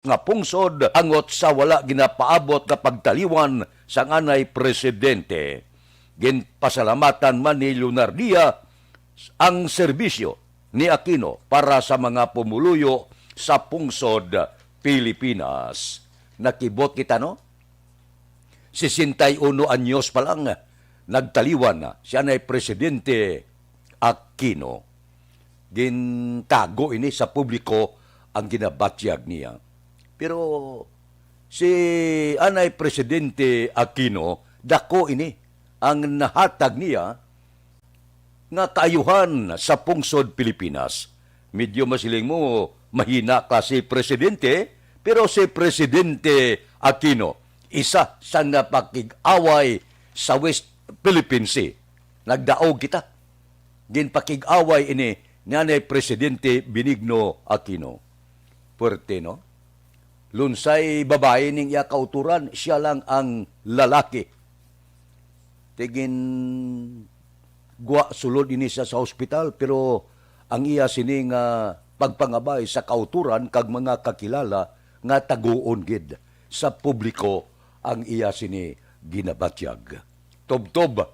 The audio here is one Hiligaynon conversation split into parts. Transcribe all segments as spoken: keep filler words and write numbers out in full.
nga pungsod angot sa wala ginapaabot nga pagtaliwan sang anay presidente. Ginpasalamatan man ni Leonardia ang serbisyo ni Aquino para sa mga pumuluyo sa pungsod Pilipinas. Nakibot kita, no? Sesenta y uno anyos pa lang, nagtaliwan na si anay Presidente Aquino. Gintago ini sa publiko ang ginabatyag niya. Pero si anay Presidente Aquino, dako ini ang nahatag niya nga kaayuhan sa pungsod Pilipinas. Medyo masiling mo, mahina ka si Presidente, pero si Presidente Aquino, isa sa napakig-away sa West Philippine Sea. Nagdaog kita. Ginpakig-away ini ni anay Presidente Benigno Aquino. Puwerte, no? Lunsay babayi ning iya kauturan, siya lang ang lalaki. Tigin gwa sulod ini siya sa ospital, pero ang iya sini nga pagpangabay sa kauturan kag mga kakilala nga taguon gid sa publiko ang iya sini ginabatyag. Tubtob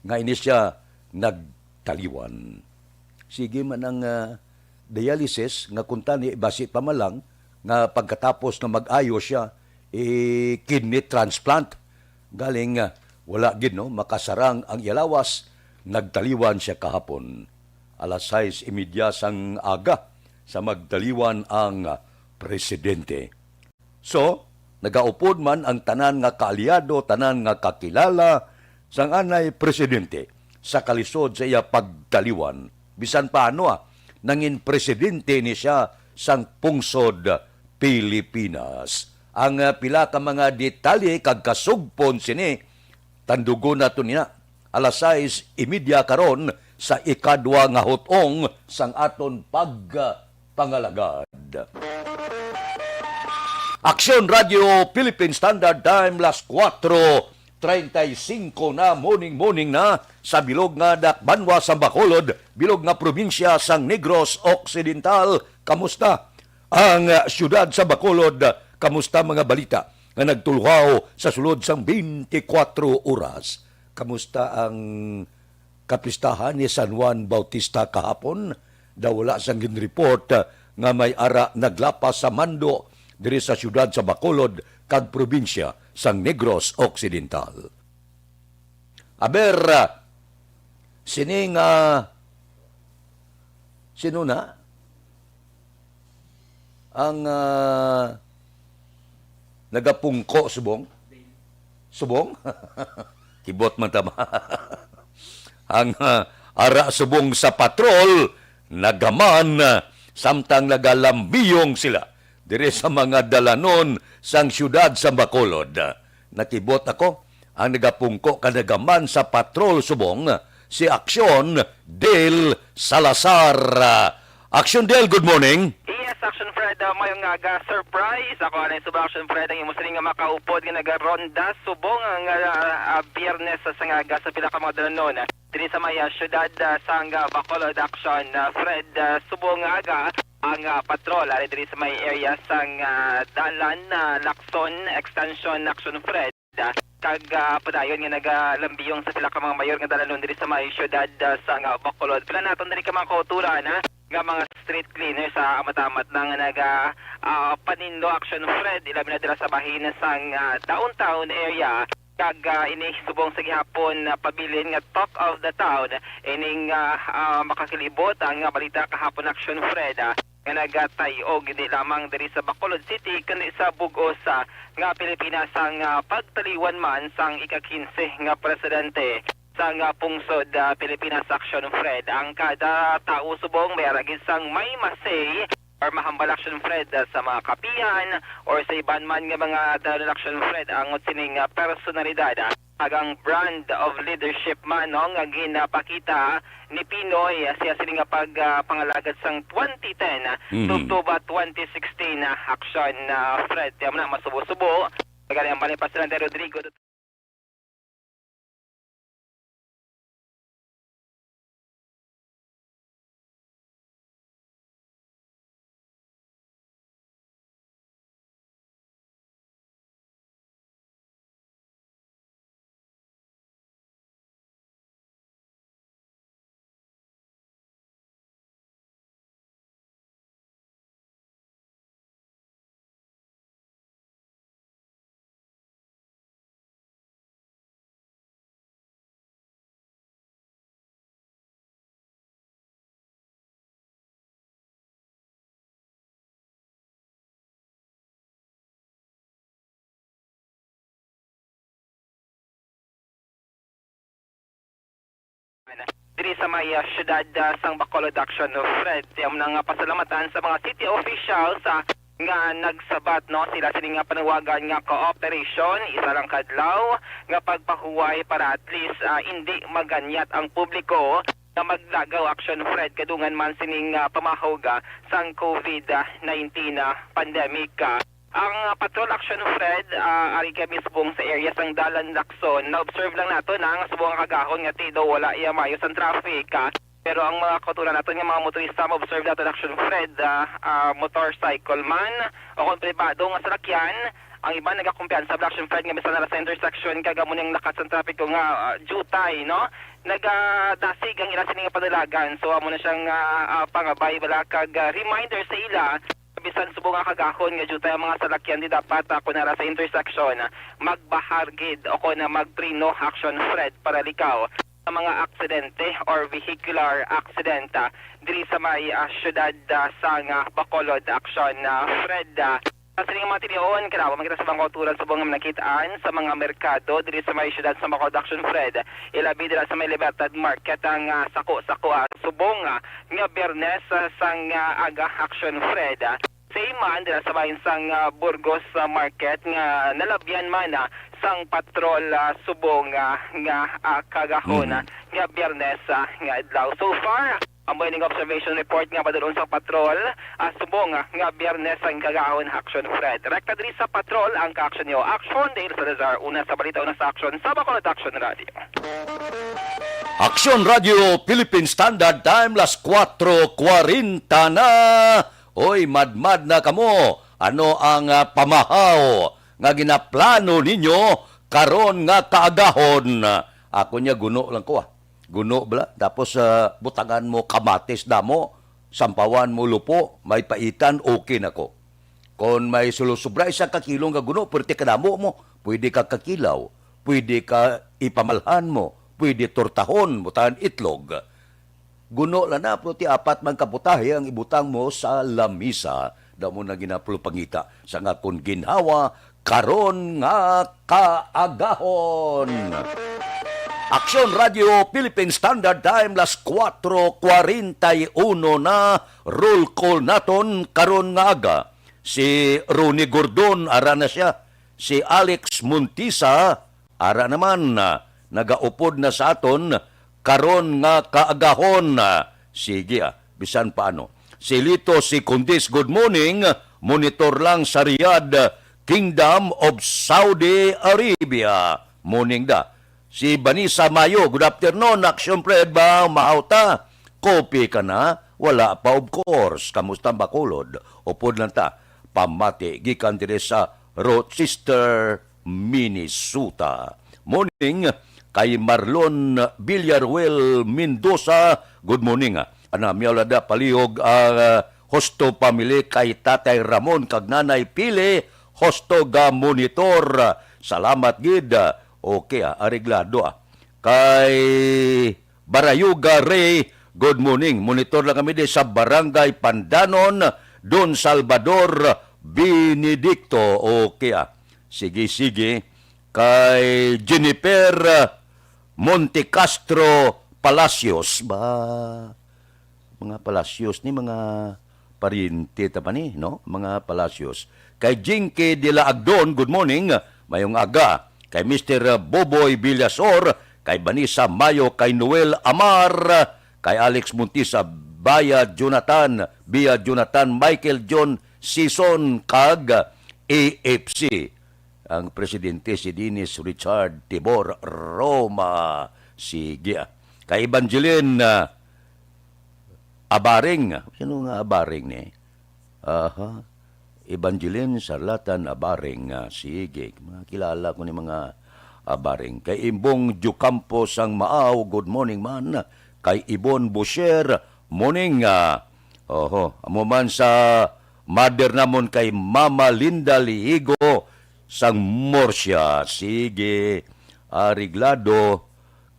nga ini siya nagtaliwan. Sige man ang, ah, dialysis nga kuntani basi pa man lang nga pagkatapos nga mag-ayo siya, i-kidney transplant. Galing, ah, wala gid, no, makasarang ang iya lawas, nagtaliwan siya kahapon. Alas sais y media sang aga sa magtaliwan ang, ah, presidente. So, nagaupod man ang tanan nga kaalyado, tanan nga kakilala sang anay presidente sa kalisod sa iya pagtaliwan. Bisan pa ano, ah, nangin presidente ni siya sang pungsod Pilipinas. Ang, ah, pila ka mga detalye kag kasugpon sini, tandugon nato nina alas sais y media karon sa ikadwa nga hut-ong sang aton pagpangalagad. Aksyon Radio Philippine Standard Time, las kuwatro treinta y cinco na, morning, morning na sa bilog nga dakbanwa sa Bacolod, bilog nga probinsya sang Negros Occidental. Kamusta ang, ah, siyudad sa Bacolod? Kamusta mga balita nga nagtulhaw sa sulod sang twenty-four oras? Kamusta ang kapistahan ni San Juan Bautista kahapon? Daw wala sang ginreport, ah, nga may ara naglapas sa mando diri sa siyudad sa Bacolod kag probinsya sang Negros Occidental. Aber, ah, sini nga, sino na? Ang, ah, nagapungko subong? Subong? Kibot man tama. Ang, ah, ara subong sa patrol, nagaman, ah, samtang nagalambiyong sila diri sa mga dalanon sang siyudad sa Bacolod. Nakibot ako, ang nagapungko ka nagaman sa patrol subong, si Aksyon Del Salazar. Aksyon Del, good morning. Yes, Action Fred, uh, mayong aga. Surprise! Ako anay subong, Action Fred, ang imo siling nga makaupod nga nagaronda subong nga, uh, uh, Biyernes sa nga aga sa pila ka mga dalanon. Diri sa may, uh, siyudad, uh, sang, uh, Bacolod, Action, uh, Fred, uh, subong nga aga ang, uh, patrol ari diri sa may area sang, uh, dalan, uh, Lacson Extension, Action Fred. Kag, ah, padayon nga nagalambiyong sa pila ka mga mayor nga dalanon diri sa may siyudad, ah, sa nga Bacolod. Pila naton diri ka mga kauturan, ha, nga mga street cleaners, ah, amat-amat na nga naga, ah, paninlo, Action Fred, ilabi na dira sa bahin sang, ah, downtown area. Kag, ah, ini subong sa gihapon, ah, pabilin nga talk of the town, ining, ah, ah, makakilibot ang, ah, balita kahapon, Action Fred, ah, nga nagatay-og hindi lamang diri sa Bacolod City, kundi sa bug-os, ah, nga Pilipinas ang, ah, pagtaliwan man sang ika-kinse nga presidente sang, ah, pungsod, ah, Pilipinas, Action Fred. Ang kada tawo subong may ara gid sang may ma-say or mahambal, Action Fred, ah, sa mga kapihan or sa iban man nga mga dalan, Action Fred, angot sining, ah, personalidad, ah, kag ang brand of leadership man, no, nga ginapakita ni Pinoy, ah, siya sini nga pag, ah, pangalagad sang twenty ten, ah, Mhm. tubtob, ah, twenty sixteen, ah, Action, ah, Fred. Kaya mo na, masubo-subo. Nagani ang balay Presidente Rodrigo diri sa may, ah, siyudad, ah, sang Bacolod, Action Fred. Amo na nga pasalamatan sa mga city officials, ah, nga nagsabat, no, sila sini nga panawagan nga cooperation, isa lang kadlaw nga pagpahuway para at least, ah, hindi maganyat ang publiko nga maglagaw, Action Fred, kadungan man sining, ah, pamahog, ah, sang covid nineteen, ah, pandemic, ah. Ang, ah, patrol, Action Fred, ah, ari kami subong sa area sang Dalan Lacson. Na-observe lang nato na ang subong nga kagahon nga tido wala iya mayo sang traffic, ah. Pero ang mga kauturan naton nga mga motorista, ma-observe naton, Action Fred, ah, ah, motorcycle man o kung pribado nga salakyan, ang iban nagakumpiyansa ba, Action Fred, nga bisan na sa intersection kag amo ning lakat sang trapiko nga, ah, jutay, no? Nagadasig ang ila sini nga padalagan. So amo na siyang, ah, ah, pangabay bala kag, ah, reminder sa ila, bisan subong nga kagahon nga jutay ang mga salakyan, di dapat, ah, kun ara sa intersection, magbahar gid o kon magpreno, Action Fred, para likaw sa mga aksidente or vehicular accident, ah, diri sa may, ah, siyudad, ah, sang, ah, Bacolod, Action, ah, Fred, ah. Sa sining mga tinion, kanawa man kita sa mga kauturan subong nga nakit-an sa mga merkado diri sa may siyudad sa Bacolod, Action Fred. Ilabi dira sa may Libertad Market ang, ah, sako-sako, ah, subong, ah, nga Biyernes, ah, sang, ah, aga, Action Fred. Same man dira sa bahin sang, ah, Burgos, ah, Market nga nalabyan man, ah, sang patrol, ah, subong, ah, nga, ah, kagahon, ah, nga Biyernes, ah, nga adlaw. So far, amo ining observation report nga padulong sa patrol, ah, subong, ah, nga Biyernes ang kagahon, Action Fred. Rekta diri sa patrol ang ka-action nyo. Action, Dale Salazar, una sa balita, una sa action, sa Bacolod Action Radio. Action Radio Philippine Standard Time, las kuwatro kwarenta na. Oy, madmad na kamo. Ano ang, ah, pamahaw nga ginaplano ninyo karon nga kaagahon? Ako niya, guno lang ko, ah. Guno bala. Tapos, ah, butangan mo kamatis damo, sampawan mo lupo, may paitan, okay na ko. Kon may sulusubra isa ka kilo nga guno, pwerte kadamo mo, pwede ka kakilaw, pwede ka ipamalhan mo, pwede tortahon, butangan itlog. Guno lang na, pero ti apat man ka putahe ang ibutang mo sa lamisa. Damo na ginapulupangita sa nga kon ginhawa karon nga kaagahon. Aksyon Radio Philippine Standard Time, las kuwatro kwarenta y uno na, roll call naton karon nga aga. Si Ronnie Gordon, ara na siya. Si Alex Montisa, ara naman, ah, nagaupod na sa aton karon nga kaagahon. Ah, sige, ah, bisan paano. Si Lito Secundis, good morning. Monitor lang sa Riyadh, Kingdom of Saudi Arabia. Morning da. Si Vanessa Mayo, good afternoon, Action Fred ba? Mahaw ta? Kopi ka na? Wala pa, of course. Kamusta ang Bacolod? Upod lang ta. Pamati gikan diri sa Rochester, Minnesota. Morning kay Marlon Villaruel Mendoza. Good morning. Ana, miyaw lada palihog ang, ah, Hosto family kay Tatay Ramon kag Nanay Pili. Hosto ga monitor. Salamat gid. Okay, ah, areglado, ah. Kay Barayuga Ray, good morning. Monitor lang kami di sa Barangay Pandanon, Don Salvador Benedicto. Okay, ah. Sige, sige. Kay Jennifer, ah, Montecastro Palacios. Ba, mga Palacios ni mga pariente ta pa ni, no? Mga Palacios. Kay Jinky de la Agdon, good morning. Mayong aga. Kay Mister Boboy Villasor, kay Vanessa Mayo, kay Noel Amar, kay Alex Montisa, Baya Jonathan, Bia Jonathan, Michael John Sison, kag A F C, ang presidente si Dennis Richard Tibor Roma. Sige, ah. Kay Evangeline, ah, Abaring. Sino nga Abaring ni? Aha. Evangeline Sarlatan Abaring. Ah, sige, mga kilala ko ni mga Abaring. Kay Imbong Diocampo sang Maaw, good morning man. Kay Ibon Bosher, morning. Ah, oho, amo man sa mother namon kay Mama Linda Lihigo sang Murcia. Sige, areglado.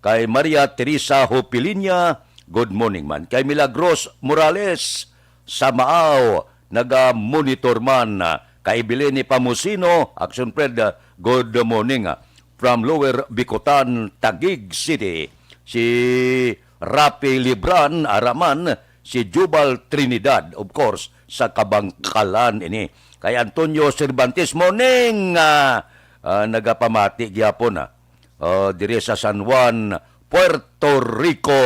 Kay Maria Teresa Hopilinia, good morning man. Kay Milagros Morales sa Maaw, naga-monitor man. Kay Evelyn Pamusino, Action Fred, good morning. From Lower Bicutan, Taguig City. si Rafi Libran, ara man si Jubal Trinidad, of course, sa Kabangkalan ini. Kay Antonio Cervantes, morning, ah, ah, nagapamati gihapon, ah. Ah, diri sa San Juan, Puerto Rico.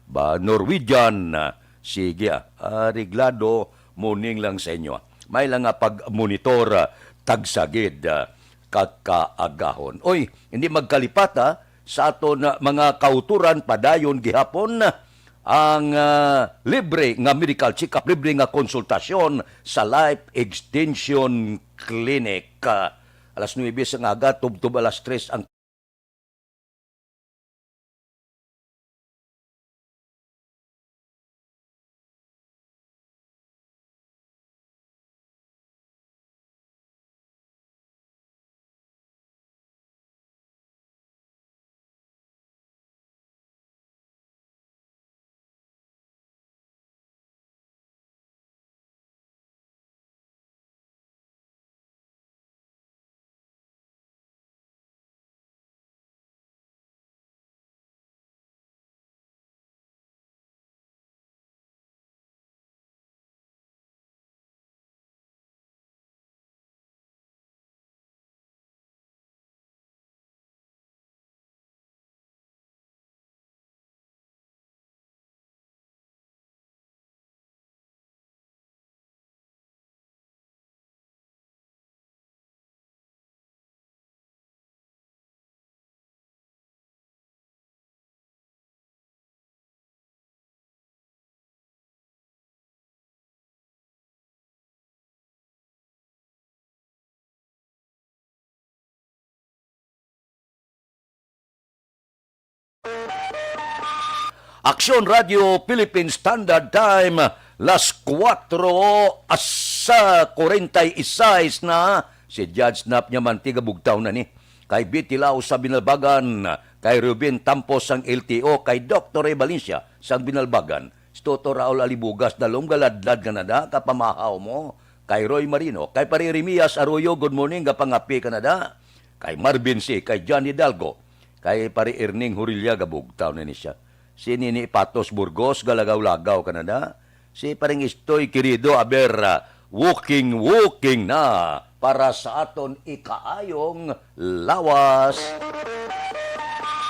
Ba, Norwegian, ah, sige, ah, areglado, morning lang sa inyo, ah. May lang nga pag-monitor, ah, tagsagid, ah, kakaagahon. Oy, hindi magkalipata sa aton, ah, mga kauturan, padayon gihapon ang, ah, libre nga medical check-up, libre nga konsultasyon sa Life Extension Clinic. Ah, alas nuwebe sa aga, tubtob alas tres ang Aksyon Radio Philippine Standard Time, las kuwatro sa kuwarenta y seis na. Si Judge Nap niya mantiga bugtaw na ni. Kay Betty Lau sa Binalbagan, kay Ruben Tampos sang L T O, kay Doktor Ray Valencia sang Binalbagan, si Toto Raul Alibugas na lom galadlad ka na da, kapamahaw mo, kay Roy Marino, kay Pare Jeremias Arroyo, good morning, gapangapi ka na da, kay Marvin C, kay John Hidalgo, kay Pare Erning Hurilla, gabugtaw na ni siya. Si Nini Patos Burgos, galagaw-lagaw ka na da. Si Paring Istoy Querido, aber, ah, walking, walking na para sa aton ikaayong lawas.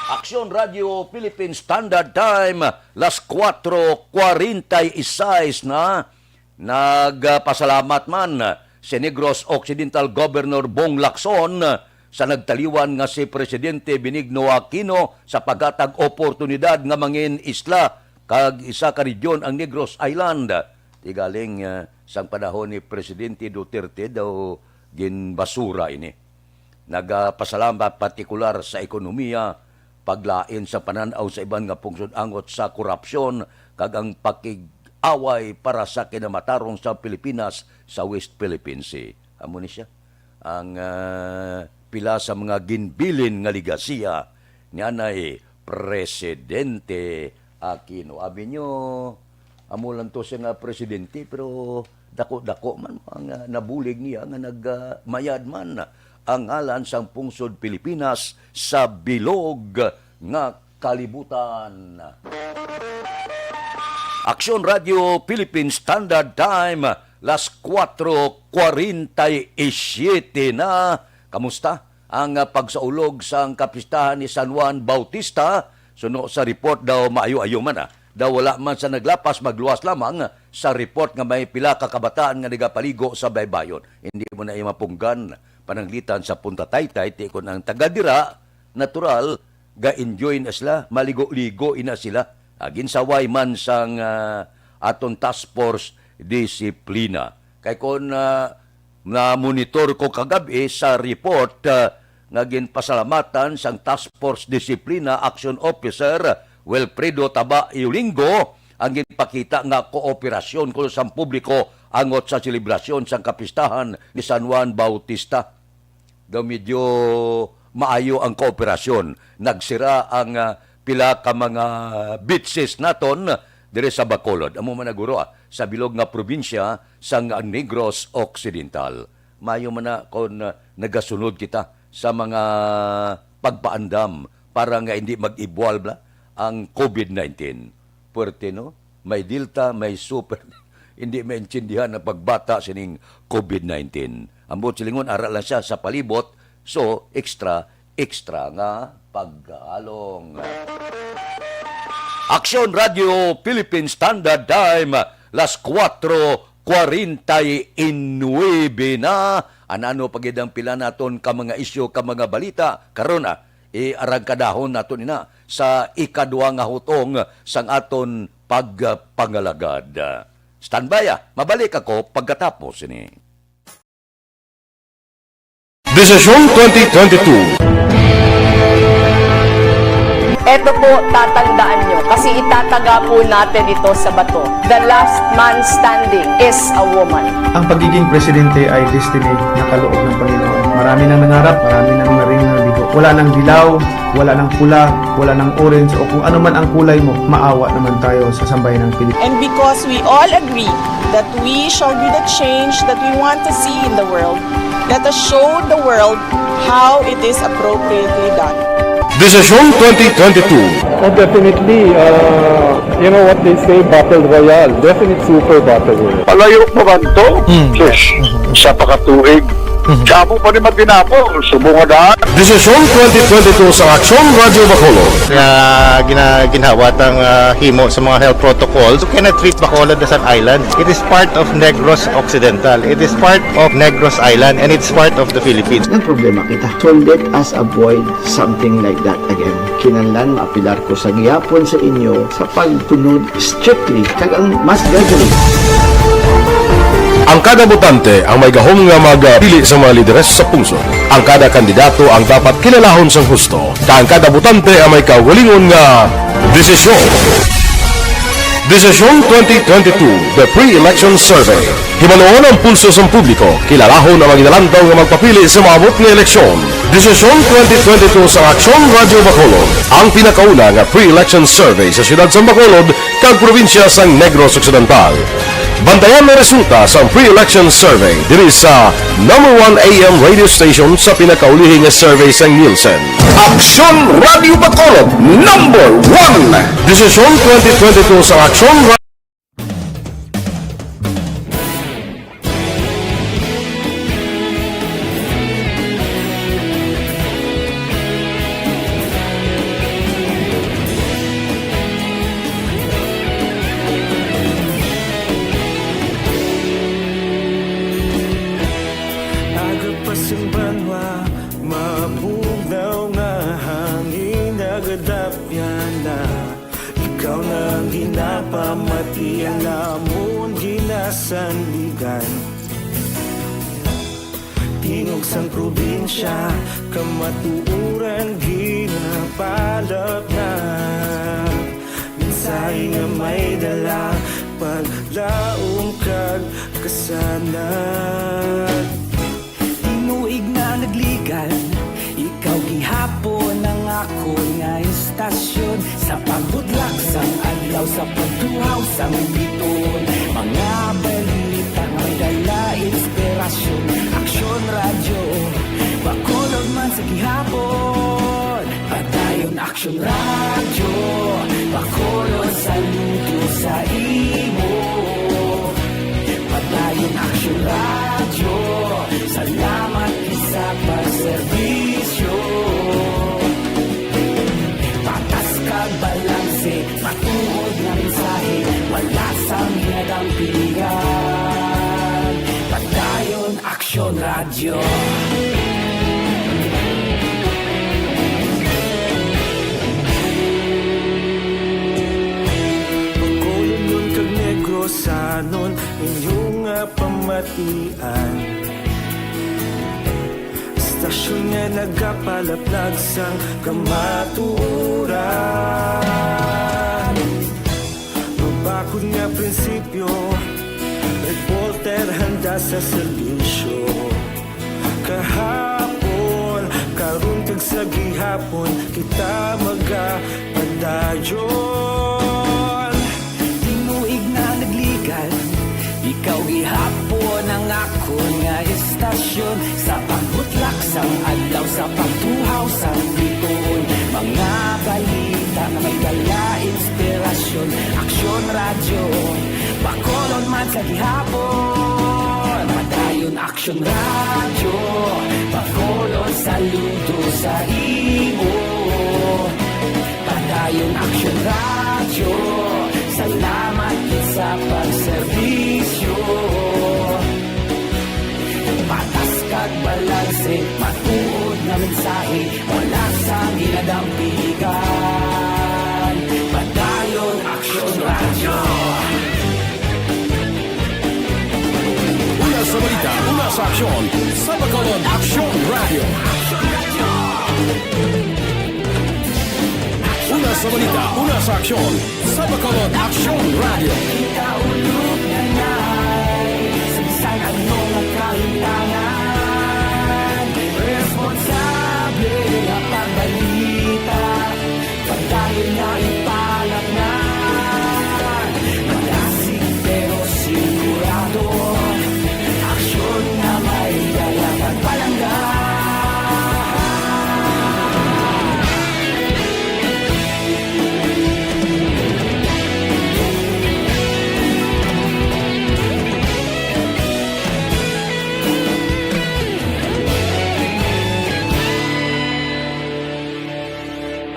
Aksyon Radio Philippine Standard Time, las kuwatro kuwarenta y seis na. Nagpasalamat man si Negros Occidental Governor Bong Lacson sa nagtaliwan nga si Presidente Benigno Aquino sa paghatag oportunidad nga mangin isla kag isa ka region ang Negros Island. Tigaling, ah, sang panahon ni Presidente Duterte daw ginbasura ini. Nagapasalamat partikular sa ekonomiya, paglain sa panan-aw sa iban nga pungsod angot sa korupsyon kag ang pakig-away para sa kinamatarong sa Pilipinas sa West Philippine Sea. Amo ni siya ang, ah, pila sa mga ginbilin nga legasiya ni anay Presidente Aquino. Abi nyo, amo lang to siya nga presidente, pero dako-dako man ang, ah, nabulig niya nga nag, ah, mayad man ang ngalan sang pungsod Pilipinas sa bilog nga kalibutan. Aksyon Radio Philippine Standard Time, las kuwatro kuwarenta y siyete na. Kamusta ang, ah, pagsaulog sang kapistahan ni San Juan Bautista? Suno sa report daw, maayo-ayo man, ah. Daw wala man sa naglapas, magluwas lamang sa report nga may pila ka kabataan nga nagapaligo sa baybayon. Hindi mo na iya mapunggan pananglitan sa Punta Taytay, ti kon ang taga dira, natural, ga-enjoy na sila, maligo-ligo ina sila. Ah, ginsaway man sang, ah, aton task force disiplina. Kay kon, ah, na-monitor ko kagab-i sa report, ah, nga ginpasalamatan sang Task Force Disiplina Action Officer Wilfredo Taba Iulingo ang ginpakita nga kooperasyon kuno sang publiko angot sa selebrasyon sang kapistahan ni San Juan Bautista. Daw medyo maayo ang kooperasyon. Nagsira ang, ah, pila ka mga beaches naton diri sa Bacolod. Amo man na guro, ah, sa bilog nga probinsya sang Negros Occidental. Maayo man na kon, ah, nagasunod kita sa mga pagpaandam para nga hindi mag-ibwal bala ang covid nineteen. Puwerte, no? May Delta, may Super. Hindi maintindihan ang pagbata sining covid nineteen. Ambot silingon, ara lang siya sa palibot, so extra, extra nga paghalong. Aksyon Radio Philippine Standard Time, las kuwatro kwarenta y nuebe na. Anano pa gid ang pila naton ka mga isyu, ka mga balita karon, ah? Iarangkadahon nato nina sa ikadua nga hutong sang aton pagpangalagad. Standby, ah. Mabalik ako pagkatapos ini. Desisyon twenty twenty-two. Eto po, tatandaan nyo, kasi itataga po natin ito sa bato. The last man standing is a woman. Ang pagiging presidente ay destiny na kaloob ng Panginoon. Marami nang nangarap, marami nang naring nabigo. Wala nang dilaw, wala nang pula, wala nang orange, o kung ano man ang kulay mo, maawa naman tayo sa sambayan ng Pilipinas. And because we all agree that we shall be the change that we want to see in the world, let us show the world how it is appropriately done. Desisyon twenty twenty-two. Oh, definitely, uh, you know what they say, battle royale. Definite super battle royale. Palayo pa man to? Hmm. Sus, isa pa ka tuig. Mhm. Sa amo pa ni matinapol, subong nga daan. Desisyon twenty twenty-two sa Aksyon Radyo Bacolod. Nga gina-, ginhawa tang, ah, himo sa mga health protocols. You cannot treat Bacolod as an island. It is part of Negros Occidental. It is part of Negros Island, and it's part of the Philippines. Ang problema kita. So let us avoid something like that again. Kinahanglan maapilar ko sa gihapon sa inyo sa pagtunod strictly kag ang mass gathering. Ang kada botante ang may gahom nga magpili sa mga lideres sa pungsod. Ang kada kandidato ang dapat kilalahon sang husto, kag ang kada botante ang may kaugalingon nga desisyon. Desisyon twenty twenty-two, The Pre-Election Survey. Hibaluon ang pulso sang publiko, kilalahon ang mga ginalantaw nga magpapili sa maabot nga eleksyon. Desisyon twenty twenty-two sa Aksyon Radyo Bacolod, ang pinakauna nga pre-election survey sa siyudad sang Bacolod kag probinsya sang Negros Occidental. Bantayan ang resulta sang pre-election survey diri sa number one A M radio station sa pinakaulihi nga survey sang Nielsen. Aksyon Radyo Bacolod, number one. Desisyon twenty twenty-two sa Aksyon Ra- Aga pa sing banwa, mabugnaw nga hangin, nagadapya na. Ikaw na ang ginapamati, ang amon ginasandigan. Tingog sang probinsya, kamatuoran ginapalap na. Mensahe nga may dala, paglaom kag kasanag. Tinuig na nagligan, ikaw gihapon ang akon nga istasyon. Sa pagbudlak sang adlaw, sa pagtuhaw sang bituon, mga balita nga may dala inspirasyon. Aksyon Radyo Bacolod man sa gihapon. Padayon Aksyon Radyo Bacolod, saludo sa imo. Padayon Aksyon Radyo, salamat sa pagserbisyo. Patas kag balanse, matuod nga mensahe, wala sang ginadampigan. Padayon Aksyon Radyo. Bacolodnon kag Negrosanon, inyo nga pamatian. Istasyon nga nagapalaplag sang kamatuoran. Mabakod nga prinsipyo, reporter handa sa serbisyo. Kahapon, karon kag sa gihapon, kita magapadayon. Tinuig na nagligan, ikaw gihapon ang akon nga istasyon. Sa pagbutlak sang adlaw, sa pagtuhaw sang bituon, mga balita nga may dala Radyo, Bacolod man sa gihapon. Padayon Aksyon Radyo, Bacolod saludo sa imo. Padayon Aksyon Radyo, salamat gid sa pagserbisyo. Patas kag balanse, matuod nga mensahe, wala sang ginadampigan. Padayon Aksyon Radyo. Una sa balita, una sa aksyon, sa Bacolod Aksyon Radyo. Una sa balita, una sa aksyon, sa Bacolod Aksyon Radyo. Kita ulog na nay, sa bisan ano nga kahintangan, responsable nga pagbalita, padayon nga ipanatnan. Malasig pero sigurado, aksyon nga may dala kag palangga.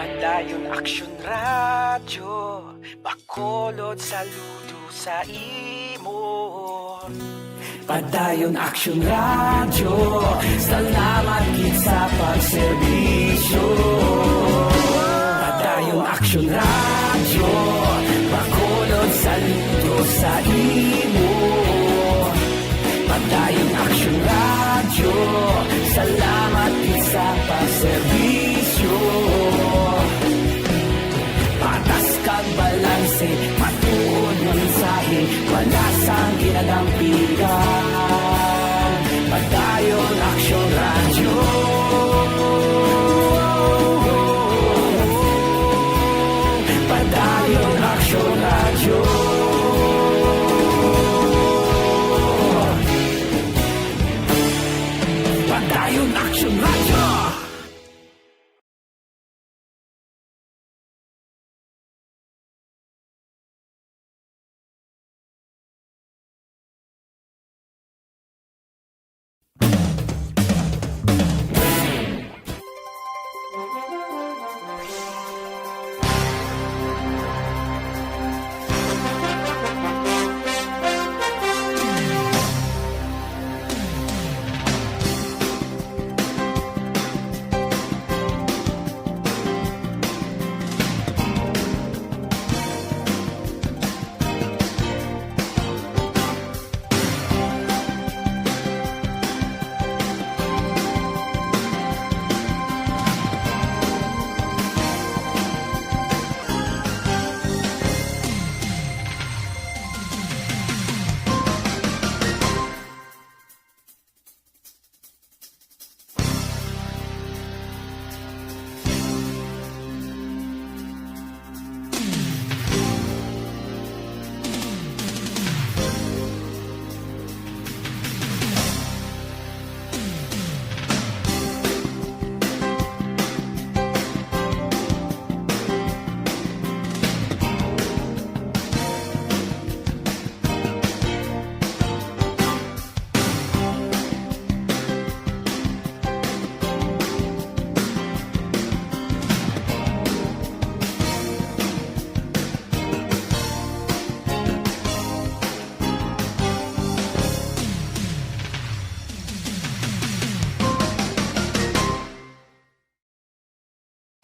Padayon Aksyon Radyo, Bacolod saludo sa imo. Padayon Aksyon Radyo, salamat gid sa pagserbisyo. Padayon Aksyon Radyo, Bacolod saludo sa imo. Padayon Aksyon Radyo, salamat gid sa pagserbisyo. Patas kag balanse, matuod nga mensahe, wala sang ginadampigan. Padayon Aksyon Radyo. Padayon Aksyon Radyo. Padayon Aksyon Radyo.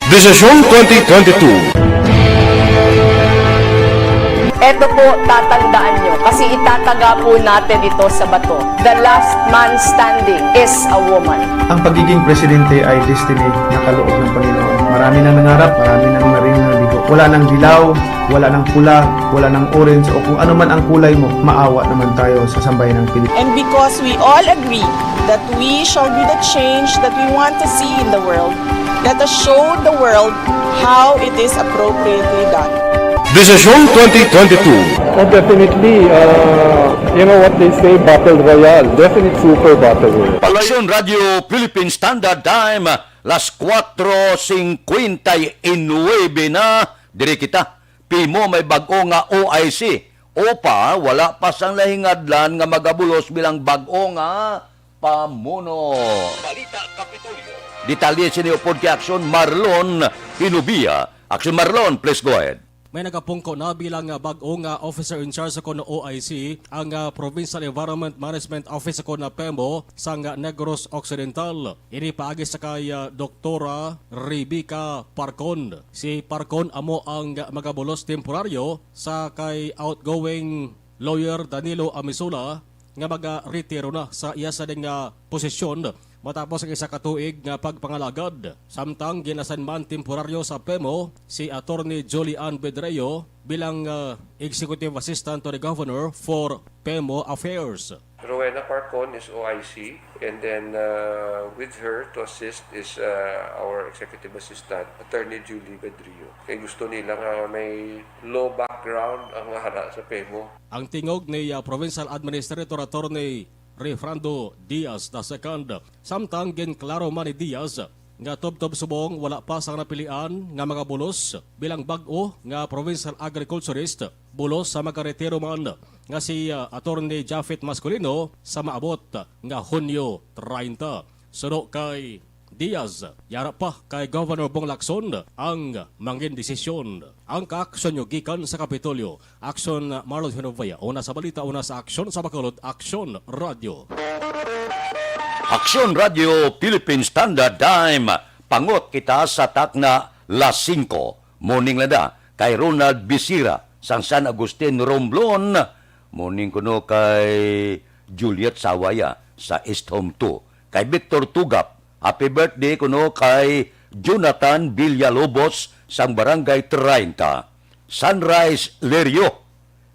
Desisyon twenty twenty-two. Eto po, tatandaan nyo, kasi itataga po natin ito sa bato. The last man standing is a woman. Ang pagiging presidente ay destiny na kaloob ng Panginoon. Marami nang nangarap, marami nang naring nabigo. Wala nang dilaw, wala nang pula, wala nang orange, o kung ano man ang kulay mo, maawa naman tayo sa sambayan ng Pilipinas. And because we all agree that we shall be the change that we want to see in the world, let us show the world how it is appropriately done. Desisyon twenty twenty-two. Oh, definitely. Uh, you know what they say, battle royale. Definite super battle royale. Palayon Radio Philippine Standard Time, las cuatro cincuenta y nueve na. Diri kita PEMO may bag-o nga O I C. OPA, wala pa sang nahingadlan nga magabulos bilang bag-o nga pamuno. Balita Kapitolyo. Detalye sini upod kay Aksyon Marlon Hinubia. Aksyon Marlon, please go ahead. May nagapungko na bilang, ah, bag-o nga officer in charge sa kuno O I C ang, ah, Provincial Environment Management Office sa kuno PEMO sang, ah, Negros Occidental. Ini paagi sa kay, ah, Doktora Rebecca Parcon. Si Parcon amo ang magabulos temporaryo sa kay outgoing lawyer Danilo Amisola nga magaretiro na sa iya sa nga posisyon matapos ang isa ka tuig nga pagpangalagad. Samtang gin-assign man temporaryo sa PEMO si Attorney Julie Ann Bedrio bilang, ah, Executive Assistant to the Governor for PEMO Affairs. Rowena Parcon is O I C, and then, uh, with her to assist is, uh, our executive assistant, Attorney Julie Bedrio. Kay gusto nila nga may law background ang ara sa PEMO. Ang tingog ni, uh, Provincial Administrator Attorney Refrando Diaz the second. Samtang ginklaro man ni Diaz nga tubtob subong wala pa sang napilian nga magabulos bilang bag-o nga provincial agriculturist, bulos sa magaretiro man nga si, ah, Attorney Japhet Masculino sa maabot nga Hunyo treinta. Suno kay Diaz, yara pa kay Governor Bong Lacson ang mangin desisyon. Ang kaaksyon nyo gikan sa Kapitolyo. Aksyon, Marlon Hinovea. Una sa balita, una sa aksyon, sa Bacolod, Aksyon Radio. Aksyon Radio Philippine Standard Time. Pangot kita sa takna las singko. Morning lang da kay Ronald Bisira sang San Agustin Romblon. Morning kuno kay Juliet Sawaya sa East Home two. Kay Victor Tugap, happy birthday kuno kay Jonathan Villalobos sang Barangay treinta. Sunrise Lerio,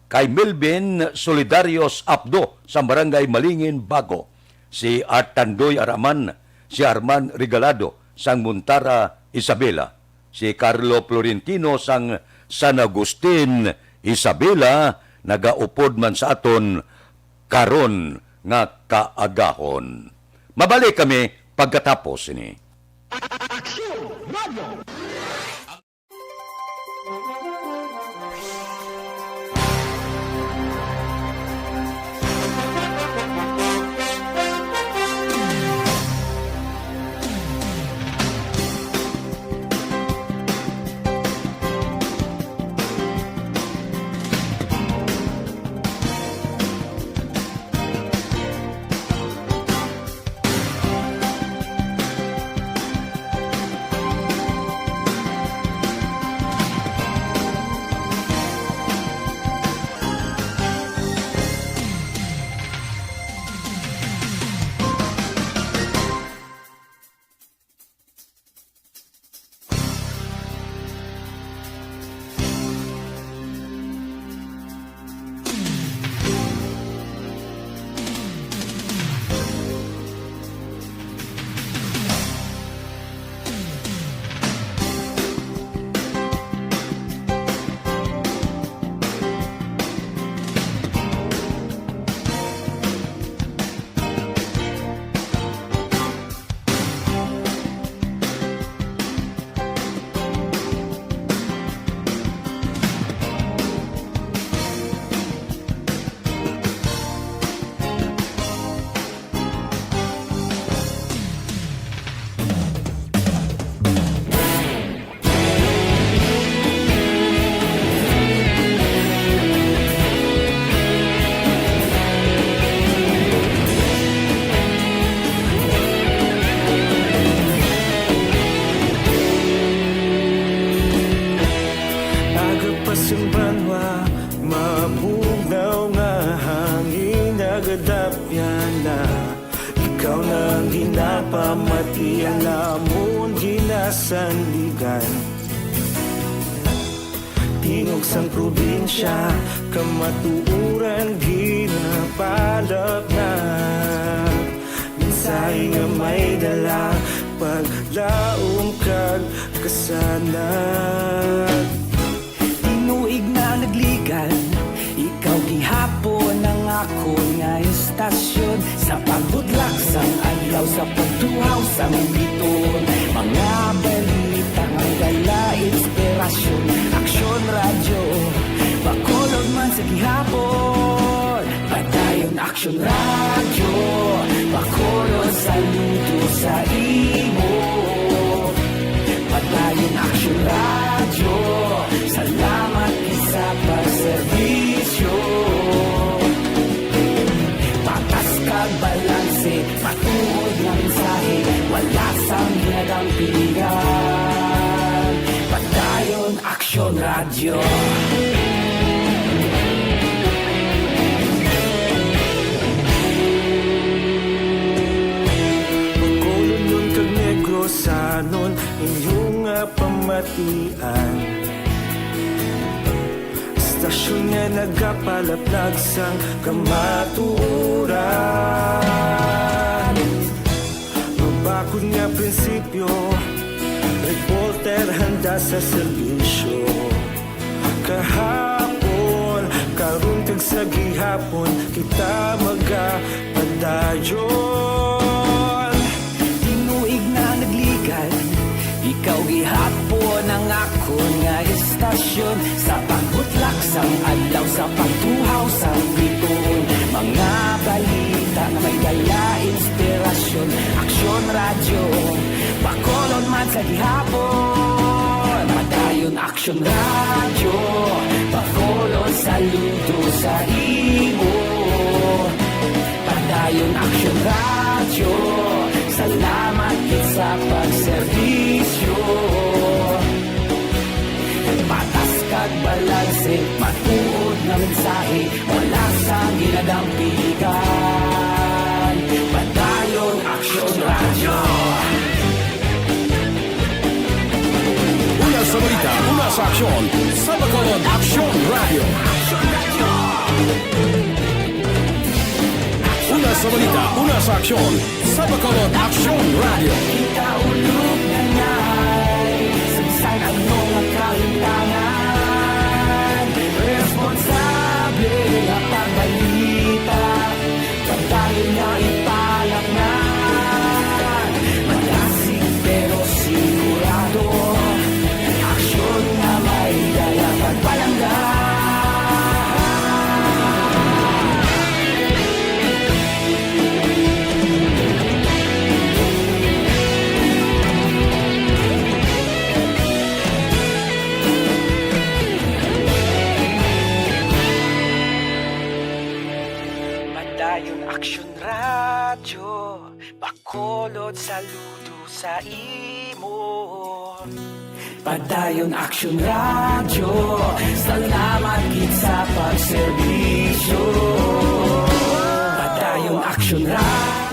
kay Melvin Solidarios Apdo sang Barangay Malingin Bago, si Art Tandoy Araman, si Arman Regalado sang Montara, Isabela, si Carlo Florentino sang San Agustin, Isabela, nagaupod man sa aton karon nga kaagahon. Mabalik kami pagkatapos ini. Aksyon Radio. Aga pa sing banwa, mabugnaw nga hangin nagadapyan na. Ikaw na ang ginapamati, ang lamon ginasandigan. Tingog sang probinsya, kamatuoran ginapalapnap. Mensahe nga may dala, paglaom kag kasanag. Tinuig na nagligan, ikaw gihapon ang akon nga estasyon. Sa pagbudlak sang adlaw, sa pagtuhaw sang biton, mga balita nga dala inspirasyon. Aksyon Radyo, Bacolod man sa gihapon. Padayon Aksyon Radyo, Bacolod saludo sa imo. Padayon Aksyon Radyo, salamat gid sa pagserbisyo. Patas kag balanse, matuod nga mensahe, wala sang ginadampigan. Padayon Aksyon Radyo. Bacolodnon kag Negrosanon, inyo nga pamatian. Istasyon nga nagapalaplag sang kamatuoran. Mabakod nga prinsipyo, reporter handa sa serbisyo. Kahapon, karon kag sa gihapon, kita magapadayon. Tinuig na nagligad, ikaw gihapon ang akon nga istasyon. Sa pagbutlak sang adlaw, sa pagtuhaw sang bituon, mga balita nga may dala inspirasyon. Aksyon Radyo, Bacolod man sa gihapon. Padayon Aksyon Radyo, Bacolod saludo sa imo. Padayon Aksyon Radyo, salamat gid sa pagserbisyo. Patas kag balanse, matuod nga mensahe, wala sang ginadampigan. Padayon Aksyon Radyo. Una sa balita, una sa aksyon, sa Bacolod Aksyon Radyo. Una sa balita, una sa aksyon, sa Bacolod Aksyon Radyo. Kita ulog na ngay, sa bisan ano nga kahitangan, responsable nga pagbalita. Padayon nga ipalaknag, madasig pero sigurado, aksyon nga may dala pagpalangga. Padayon Aksyon Radyo, Bacolod saludo sa imo. Padayon Aksyon Radyo, salamat gid sa pagserbisyo. Padayon Aksyon Radyo.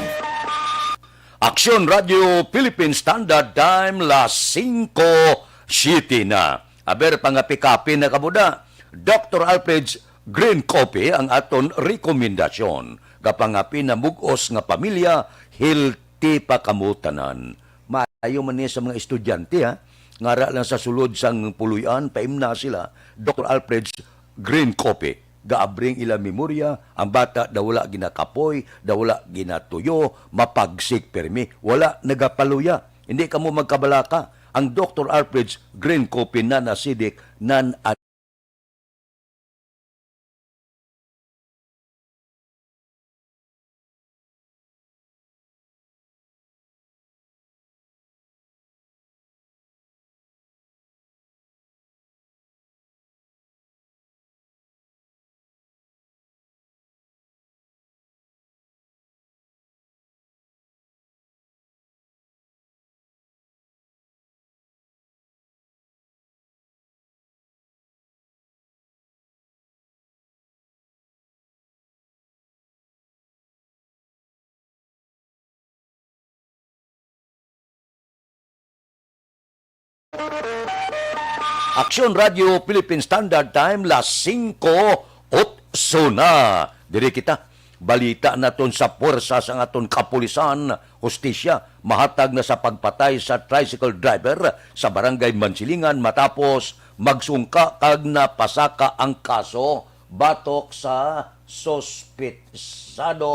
Aksyon Radyo Philippine Standard Time, las singko siete na. Aber, pangapi-kapi na kamo da. Doctor Alfred's Green Coffee ang aton rekomendasyon. Kapangapi na mug-os nga pamilya, healthy pa kamo tanan. Maayo man ni sa mga estudyante, ha? Ngara lang sa sulod sang puloy-an, paimna sila, Doctor Alfred's Green Coffee. Gaabring ila memorya, ang bata daw wala ginakapoy, daw wala ginatuyo, mapagsik pirmi, wala nagapaluya. Hindi kamo magkabalaka. Ang Doctor Alfred's Green Coffee, non-acidic, non Aksyon Radyo Philippine Standard Time, las singko otso na. Diri kita, balita naton sa puwersa sang aton kapulisan, hustisya, mahatag na sa pagpatay sa tricycle driver sa Barangay Mansilingan matapos magsungka kag napasaka ang kaso batok sa suspetsado.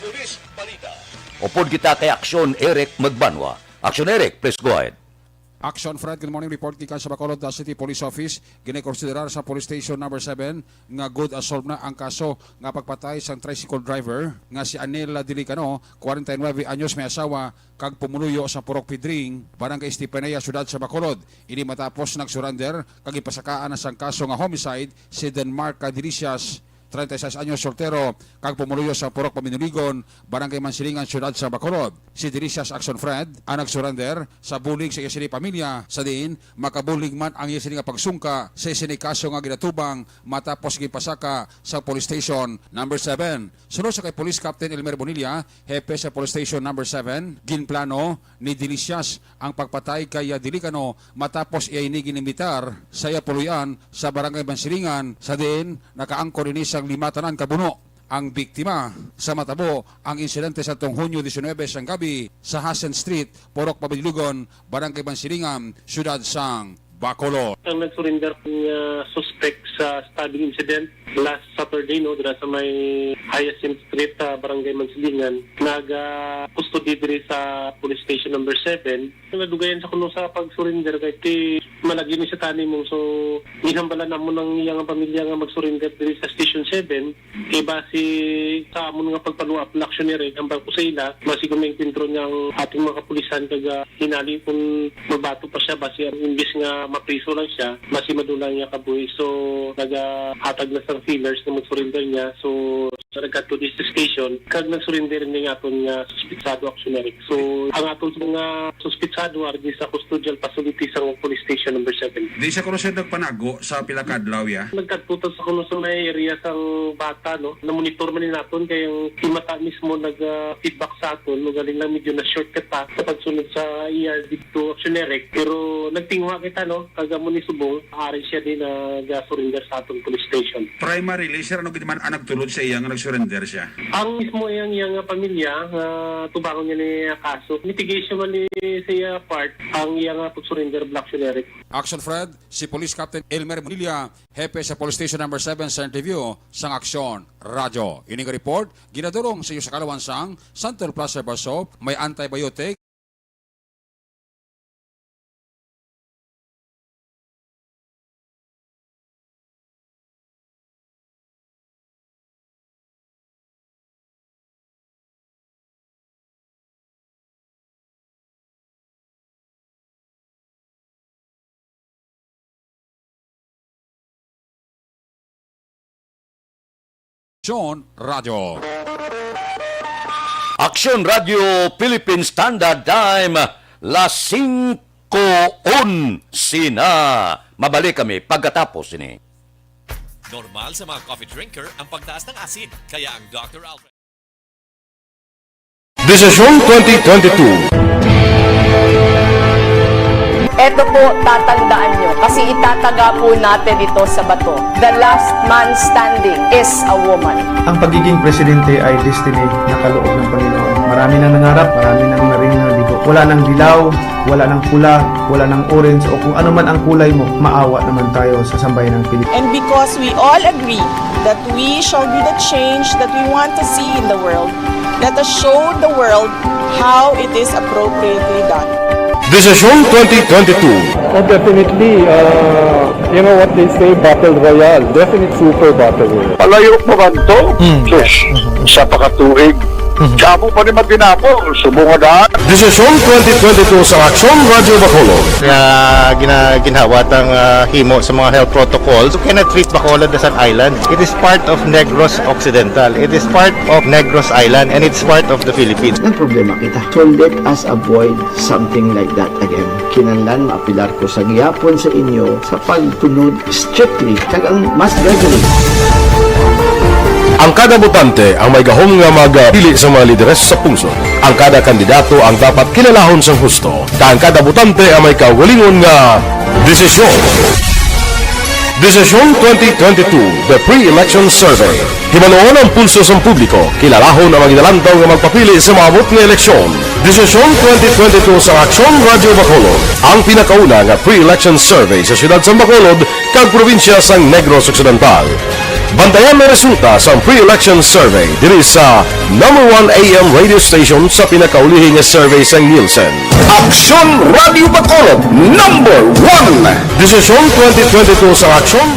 Police Balita. Upod kita kay Aksyon Eric Magbanwa. Aksyon Eric, please go ahead. Action Fred, good morning. Report gikan sa Bacolod, uh, City Police Office. Ginakonsiderar sa Police Station Number Seven nga good as solved na ang kaso nga pagpatay sang tricycle driver nga si Anel Dilicano, kwarenta y nuebe anyos, may asawa, kag pumuluyo sa Purok Pidring, Barangay Estefanía, Siyudad sa Bacolod. Ini matapos nag-surrender kag ipasakaan na sang kaso nga homicide si Denmark Delicias, treinta y seis anyos, soltero, kag pumuluyo sa Purok Paminuligon, Barangay Mansilingan, Siyudad sa Bacolod. Si Delicias Action Fred ang nag-surrender sa bulig sa iya sini pamilya, sa diin makabulig man ang iya sini nga pagsungka sa sini kaso nga ginatubang matapos ginpasaka sa Police Station Number Seven. Suno sa kay Police Captain Elmer Bonilla, hepe sa Police Station Number Seven, ginplano ni Delicias ang pagpatay kay Dilicano matapos iya ini ginimbitar sa iya puloy-an sa Barangay Mansilingan, sa diin nakaangkon ini sang lima tanan ka buno ang biktima. Sa matabo, ang insidente sa tong Hunyo diecinuebe sang gabi sa Hassen Street, Purok Paminuligon, Barangay Mansilingan, Siyudad sang Bacolod. Ang nag-surrender nga suspect sa stabbing incident last Saturday, no, dira sa may Hyacinth Street sa Barangay Mansilingan, naga-custody diri sa Police Station Number Seven. Nadugayan sa kuno sa pag-surrender kay ti malagyo ni sa tanim mo. So, ginhambalan namon ang iyang pamilya nga mag-surrender diri sa Station Seven. Kay base sa amon nga pagpaluap na aksyon ni Red, hambal ko sa ila, base kung maengkwentro niya ang ating mga kapulisan, kag, ah, hinali kung magbato pa siya, base ang imbis nga mapriso lang siya, base madula niya kabuhi. So, nagahatag na sa feelers na mag-surrender niya. So, sa nagkadto di sa station, kag nag-surrender ni nga aton nga suspitsado aksyon ni Red. So, ang aton sa mga suspitsado, argi sa custodial facility sa Police Station Number Seven. Di sa kuno siya nagpanago sa pila ka adlaw, ya? Nagkadto ta sa kuno sa may area sang bata, no? Na-monitor man ni naton kay ang si Mata mismo nag, ah, feedback sa aton, no? Galing lang medyo na-shortcut ta sa pagsunod sa iya dito action direct. Pero nagtinguha kita, no? Kag amo ni subong, ari siya din nag-surrender sa aton police station. Primarily, sir, ano gid man ang nagtulod sa iya nga nag-surrender siya? Ang mismo iyang, iyang pamilya nga tubangon niya ni kaso, mitigation man ni sa iya part ang iyang pag-surrender, Black Generic. Action Fred, si Police Captain Elmer Bonilla, hepe sa Police Station Number Seven, sa interview sang Aksyon Radyo. Ining report ginadurong sa iyo sa kalawan sang Santon Plus Herbal Soap, may antibiotic. Aksyon Radyo. Aksyon Radyo Philippine Standard Time, las singko onse na. Mabalik kami pagkatapos ini. Normal sa mga coffee drinker ang pagtaas ng asid, kaya ang Doctor Alfred Desisyon twenty twenty-two. Eto po, tatandaan nyo, kasi itataga po natin ito sa bato. The last man standing is a woman. Ang pagiging presidente ay destiny na kaloob ng Panginoon. Marami nang nangarap, marami nang naring nabigo. Wala nang dilaw, wala nang pula, wala nang orange, o kung ano man ang kulay mo, maawa naman tayo sa sambayan ng Pilipinas. And because we all agree that we shall be the change that we want to see in the world, let us show the world how it is appropriately done. Desisyon twenty twenty-two. Oh, definitely. Uh, you know what they say, battle royale. Definite super battle royale. Palayo pa man to? Hmm. Sus, isa pa ka tuig. Sa amo pa ni matinapol, subong nga daan. Desisyon twenty twenty-two sa Aksyon Radyo Bacolod. Nga gina-, ginhawa tang, ah, himo sa mga health protocols. You cannot treat Bacolod as an island. It is part of Negros Occidental. It is part of Negros Island, and it's part of the Philippines. Nagproblema kita. So let us avoid something like that again. Kinahanglan maapilar ko sa gihapon sa inyo sa pagtunod strictly, kag ang mas gradually. Ang kada botante ang may gahom nga magpili sa mga lideres sa pungsod. Ang kada kandidato ang dapat kilalahon sang husto, kag ang kada botante ang may kaugalingon nga desisyon. Desisyon twenty twenty-two, The Pre-Election Survey. Hibaluon ang pulso sang publiko, kilalahon ang mga ginalantaw nga magpapili sa maabot nga eleksyon. Desisyon twenty twenty-two sa Aksyon Radyo Bacolod, ang pinakauna nga pre-election survey sa siyudad sang Bacolod kag probinsya sang Negros Occidental. Bantayan ang resulta sa pre-election survey diri sa number one A M radio station sa pinakaulihi nga survey sa Nielsen. Aksyon Radio Bacolod, number one. Desisyon twenty twenty-two sa Aksyon.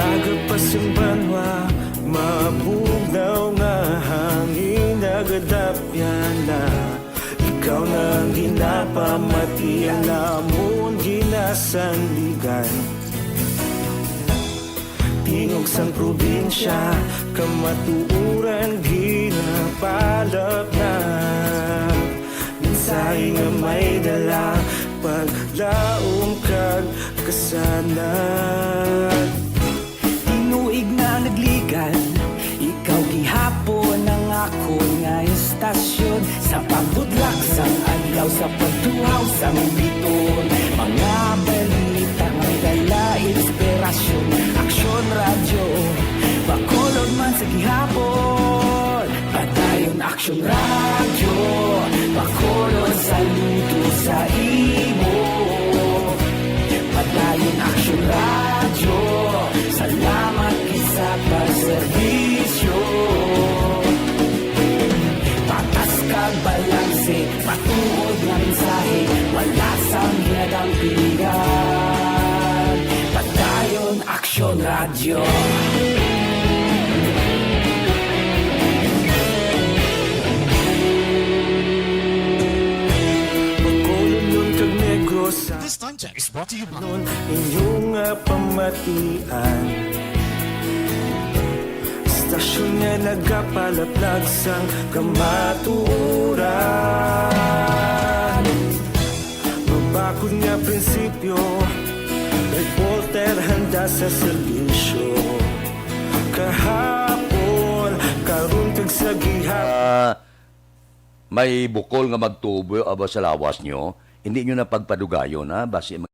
Aga pa sing banwa, mabugnaw nga hangin nagadapyan na. Ikaw na ang ginapamati, ang amon ginasandigan. Tingog sang probinsya, kamatuoran ginapalap na. Mensahe nga may dala, paglaom kag kasanag. Tinuig na nagligan, ikaw gihapon ang akon nga istasyon. Sa pagbudlak sang adlaw, sa pagtuhaw sang biton, mga balita may dala inspirasyon. Aksyon Radyo, Bacolod man sa gihapon. Padayon Aksyon Radyo, Bacolod, saludo sa imo. Padayon Aksyon Radyo, salamat gid sa pagserbisyo. Patas kag balanse, matuod nga mensahe, wala sang ginadampingan. Padayon Aksyon Radyo. Bacolod kag Negros, This time check is brought to you by inyo nga pamatian. Istasyon nga nagapalaplag sang kamatuoran. Mabakod nga prinsipyo, reporter handa sa serbisyo. Kahapon, karon, kag sa gihapon. Ah, may bukol nga magtubo aba sa lawas nyo, hindi nyo na pagpadugayon, ha? Basi mag-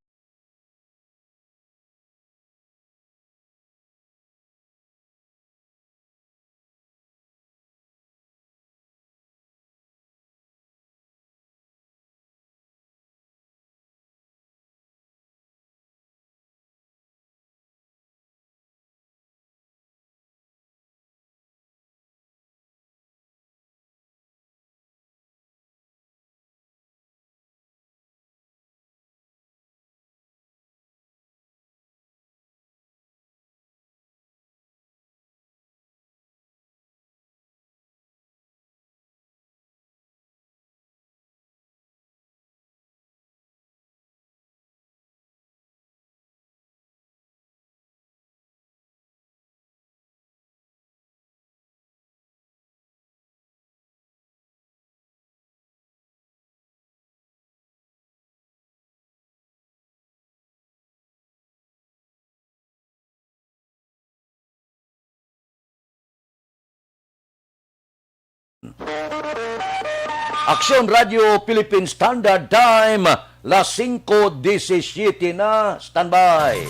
Aksyon Radio Philippine Standard Time, las singko disisiyete na. Standby.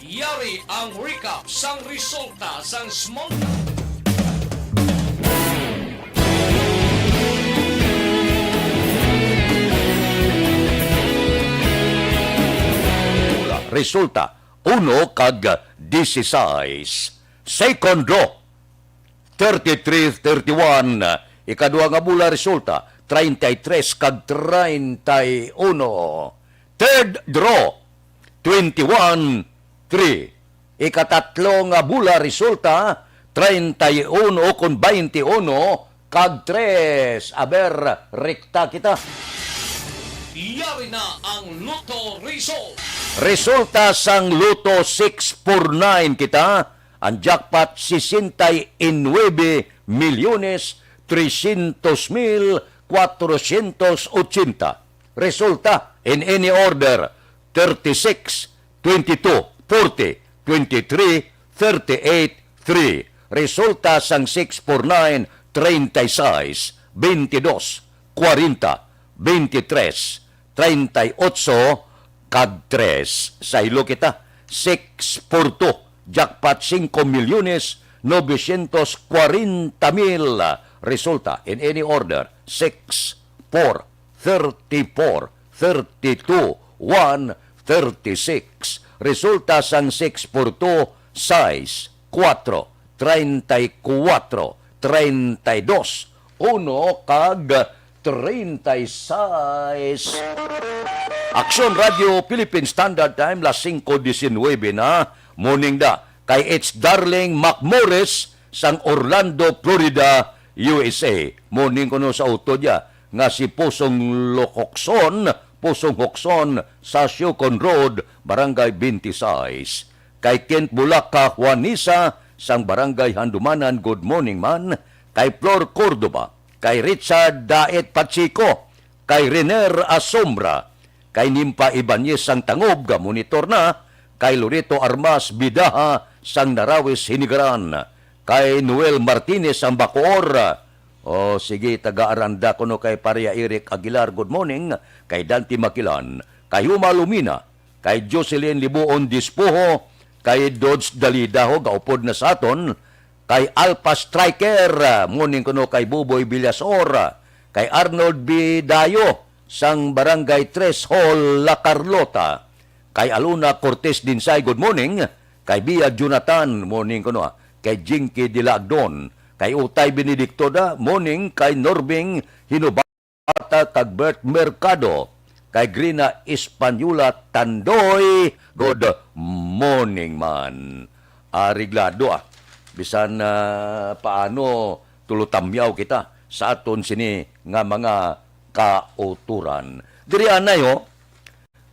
Yari ang recap sang resulta sang small. Resulta, uno kag dieciséis. Second draw, thirty-three thirty-one. Ikadua nga bola resulta, treinta y tres kag treinta y uno. Third draw, twenty-one three. Ikatatlo nga bola resulta, treinta y uno kon twenty-one kag tres. Aber, rekta kita. Yari na ang Lotto result. Resulta sang Lotto six four nine kita, ang jackpot sesenta y nuebe milyones trescientos mil cuatrocientos ochenta. Resulta, in any order, thirty-six, twenty-two, forty, twenty-three, thirty-eight, three. Resulta sang six four nine, treinta y seis, veintidós, cuarenta, veintitrés, treinta y ocho, kag tres. Saylo kita, six four two. Jackpot, singko milyones novecientos kwarenta mil. Resulta, in any order, six, four, thirty-four, thirty-two, one, thirty-six. Resulta sang six four two, sais, kuwatro, treinta y kuwatro, treinta y dos, uno, kag treinta y seis. Aksyon Radio Philippine Standard Time, las singko diecinuebe na. Morning da kay H. Darling Mac Morris sang Orlando, Florida, U S A. Morning kuno sa utod ya nga si Pusong Lokokson, Pusong Hokson, Sasio Conrod, Barangay twenty-six. Kay Kent Bulaka Juanisa sang Barangay Handumanan, good morning man. Kay Flor Cordova, kay Richard Daet Pacheco, kay Renier Asombra, kay Nimpa Ibanez sang Tangob, ga-monitor na, kay Loreto Armas Bidaha sang Narawis, Hinigaran, kay Noel Martinez sang Bacoor. O sige, taga Aranda kuno kay Paria Eric Aguilar, good morning, kay Dante Makilan, kay Huma Lumina, kay Jocelyn Libuon Dispoho, kay Dodge Dalidaho, gaupod na sa aton, kay Alpha Striker, morning kuno kay Buboy Villasor, kay Arnold Bidayo sang Barangay Tres Hall, La Carlota, kay Aluna Cortez Dinsay, good morning, kay Bia Jonathan, morning kuno, kay Jinky Dilagdon, kay Utay Benedicto da, morning, kay Norbing Hinubata kag Bert Mercado, kay Grina Española Tandoy, good morning man. Ariglado, ah. Bisan, ah, paano, tulotamyaw kita sa aton sini nga mga kauturan. Diri anay, oh,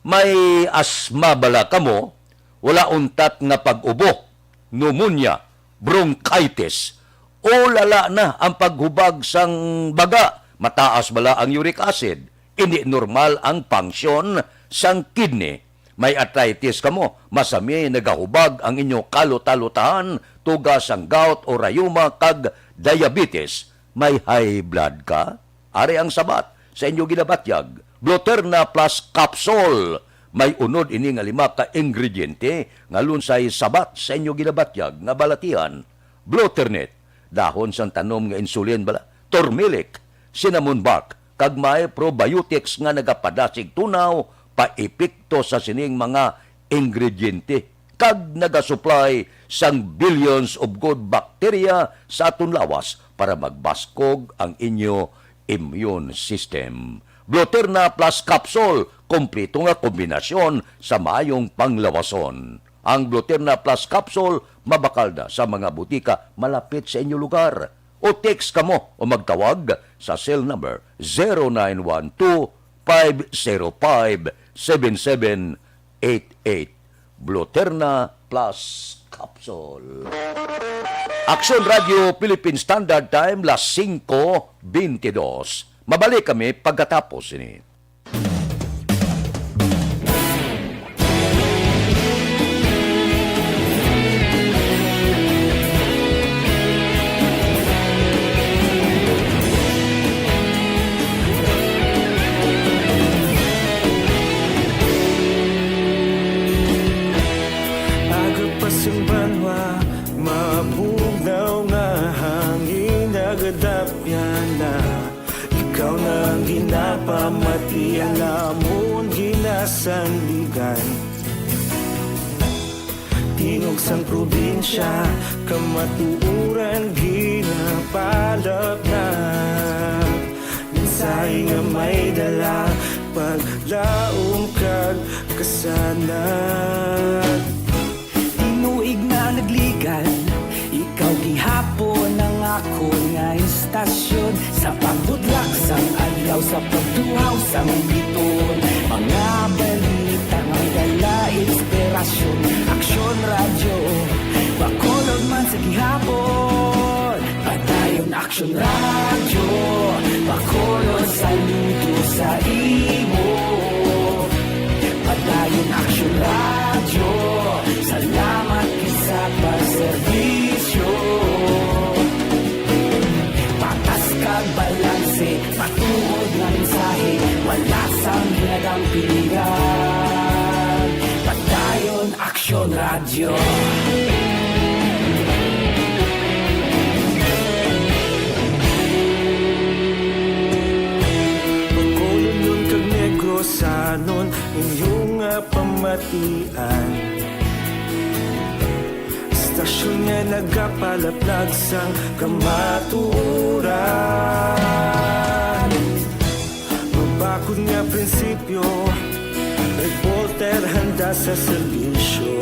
may asma bala kamo, wala untat nga pag-ubo, pneumonia, bronchitis, o lala na ang paghubag sang baga, mataas bala ang uric acid, hindi normal ang function sang kidney. May arthritis kamo, masami nagahubag ang inyo kalutalutan, tuga sang gout o rayuma kag diabetes. May high blood ka? Ari ang sabat sa inyo ginabatyag. Bloterna Plus Capsule. May unod ini nga lima ka ingrediente nga lunsay sabat sa inyo ginabatyag nga balatian. Bloternet, dahon sang tanom nga insulin bala, turmeric, cinnamon bark, kag may probiotics nga nagapadasig tunaw pa epekto sa sining mga ingrediente kag nagasuplay sang billions of good bacteria sa aton lawas para magbaskog ang inyo immune system. Bloterna Plus Capsule, kompleto nga kombinasyon sa maayong panglawason. Ang Bloterna Plus Capsule mabakal na sa mga butika malapit sa inyo lugar. O text kamo o magtawag sa cell number zero nine one two, five zero five, seven seven eight eight. Bloterna Plus Capsule. Aksyon Radio Philippine Standard Time, las singko bentidós. Mabalik kami pagkatapos ini. Aga pa sang banwa, mabugnaw nga hangin nagadapyan na. Ikaw na ang ginapamati, ang amon ginasandigan. Tingog sang probinsya, kamatuoran ginapalapnat. Mensahe nga may dala, paglaom kag kasanag. Tinuig na nagligan, ikaw gihapon ang akon nga istasyon. Sa pagbutlak sang adlaw, sa pagtuhaw sang biton, mga balita nga may dala inspirasyon. Aksyon Radyo, Bacolod man sa gihapon. Padayon Aksyon Radyo, Bacolod, saludo sa imo. Padayon Aksyon Radyo, salamat gid sa pagserbisyo. Patas kag balanse, matuod nga mensahe, wala sang ginadampigan. Bacolod kag Negrosanon, inyo nga pamatian. Istasyon nga nagapalaplag sang kamatuoran. Mabakod nga prinsipyo, reporter handa sa serbisyo.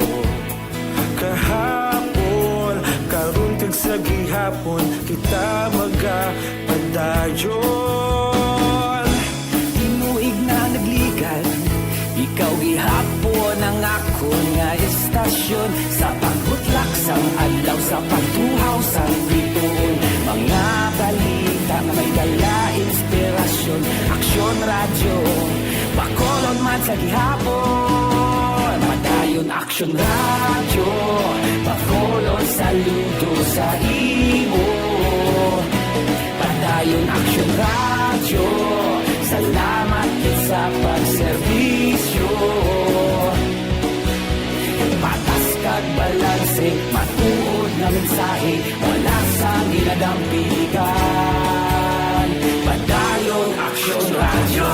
Kahapon, karon kag sa gihapon, kita magapadayon. Tinuig na nagligad, ikaw gihapon ang akon nga istasyon. Sa pagbutlak sang adlaw, sa pagtuhaw sang bituon, mga balita nga may dala inspirasyon. Aksyon Radyo, Bacolod man sa gihapon. Padayon Aksyon Radyo, Bacolod saludo sa imo. Padayon Aksyon Radyo, salamat gid sa pagserbisyo. Patas kag balanse, matuod nga mensahe, wala sang ginadampigan. Padayon Aksyon Radyo.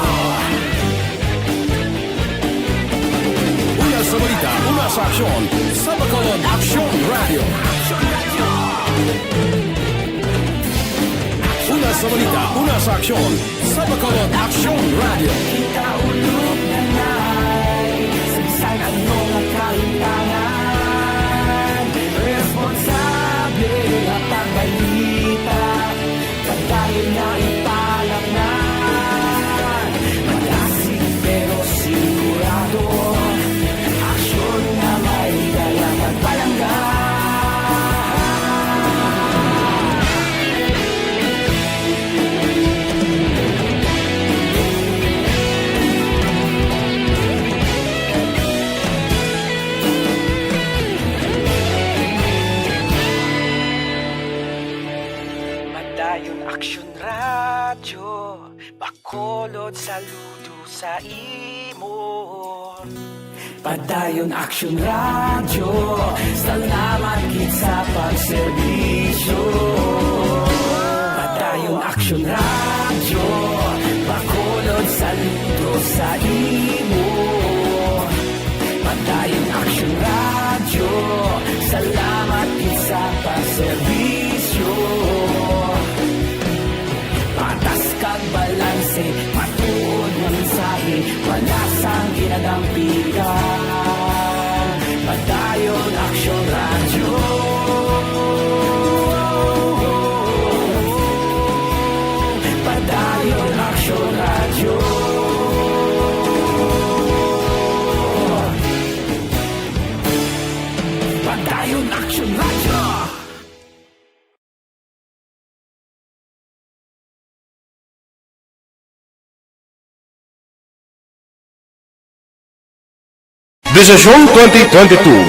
Una sa balita, una sa aksyon, sa Bacolod Aksyon Radyo. Una sa balita, una sa aksyon, sa Bacolod Aksyon Radyo. Kita ulog na nay, sa bisan ano nga kahintangan, responsable nga pagbalita. Padayon nga ipalapnan, malasig pero sigurado. Aksyon nga may dala kag palangga. Padayon Aksyon Radyo, Bacolod saludo sa imo. Padayon Aksyon Radyo, salamat gid sa pagserbisyo. Padayon Aksyon Radyo, Bacolod saludo sa imo. Padayon Aksyon Radyo, salamat gid sa pagserbisyo. Patas kag balanse, matuod nga mensahe, wala sang ginadampigan. Padayon Aksyon Radyo. Padayon Aksyon Radyo. Padayon Aksyon Radyo. Desisyon twenty twenty-two.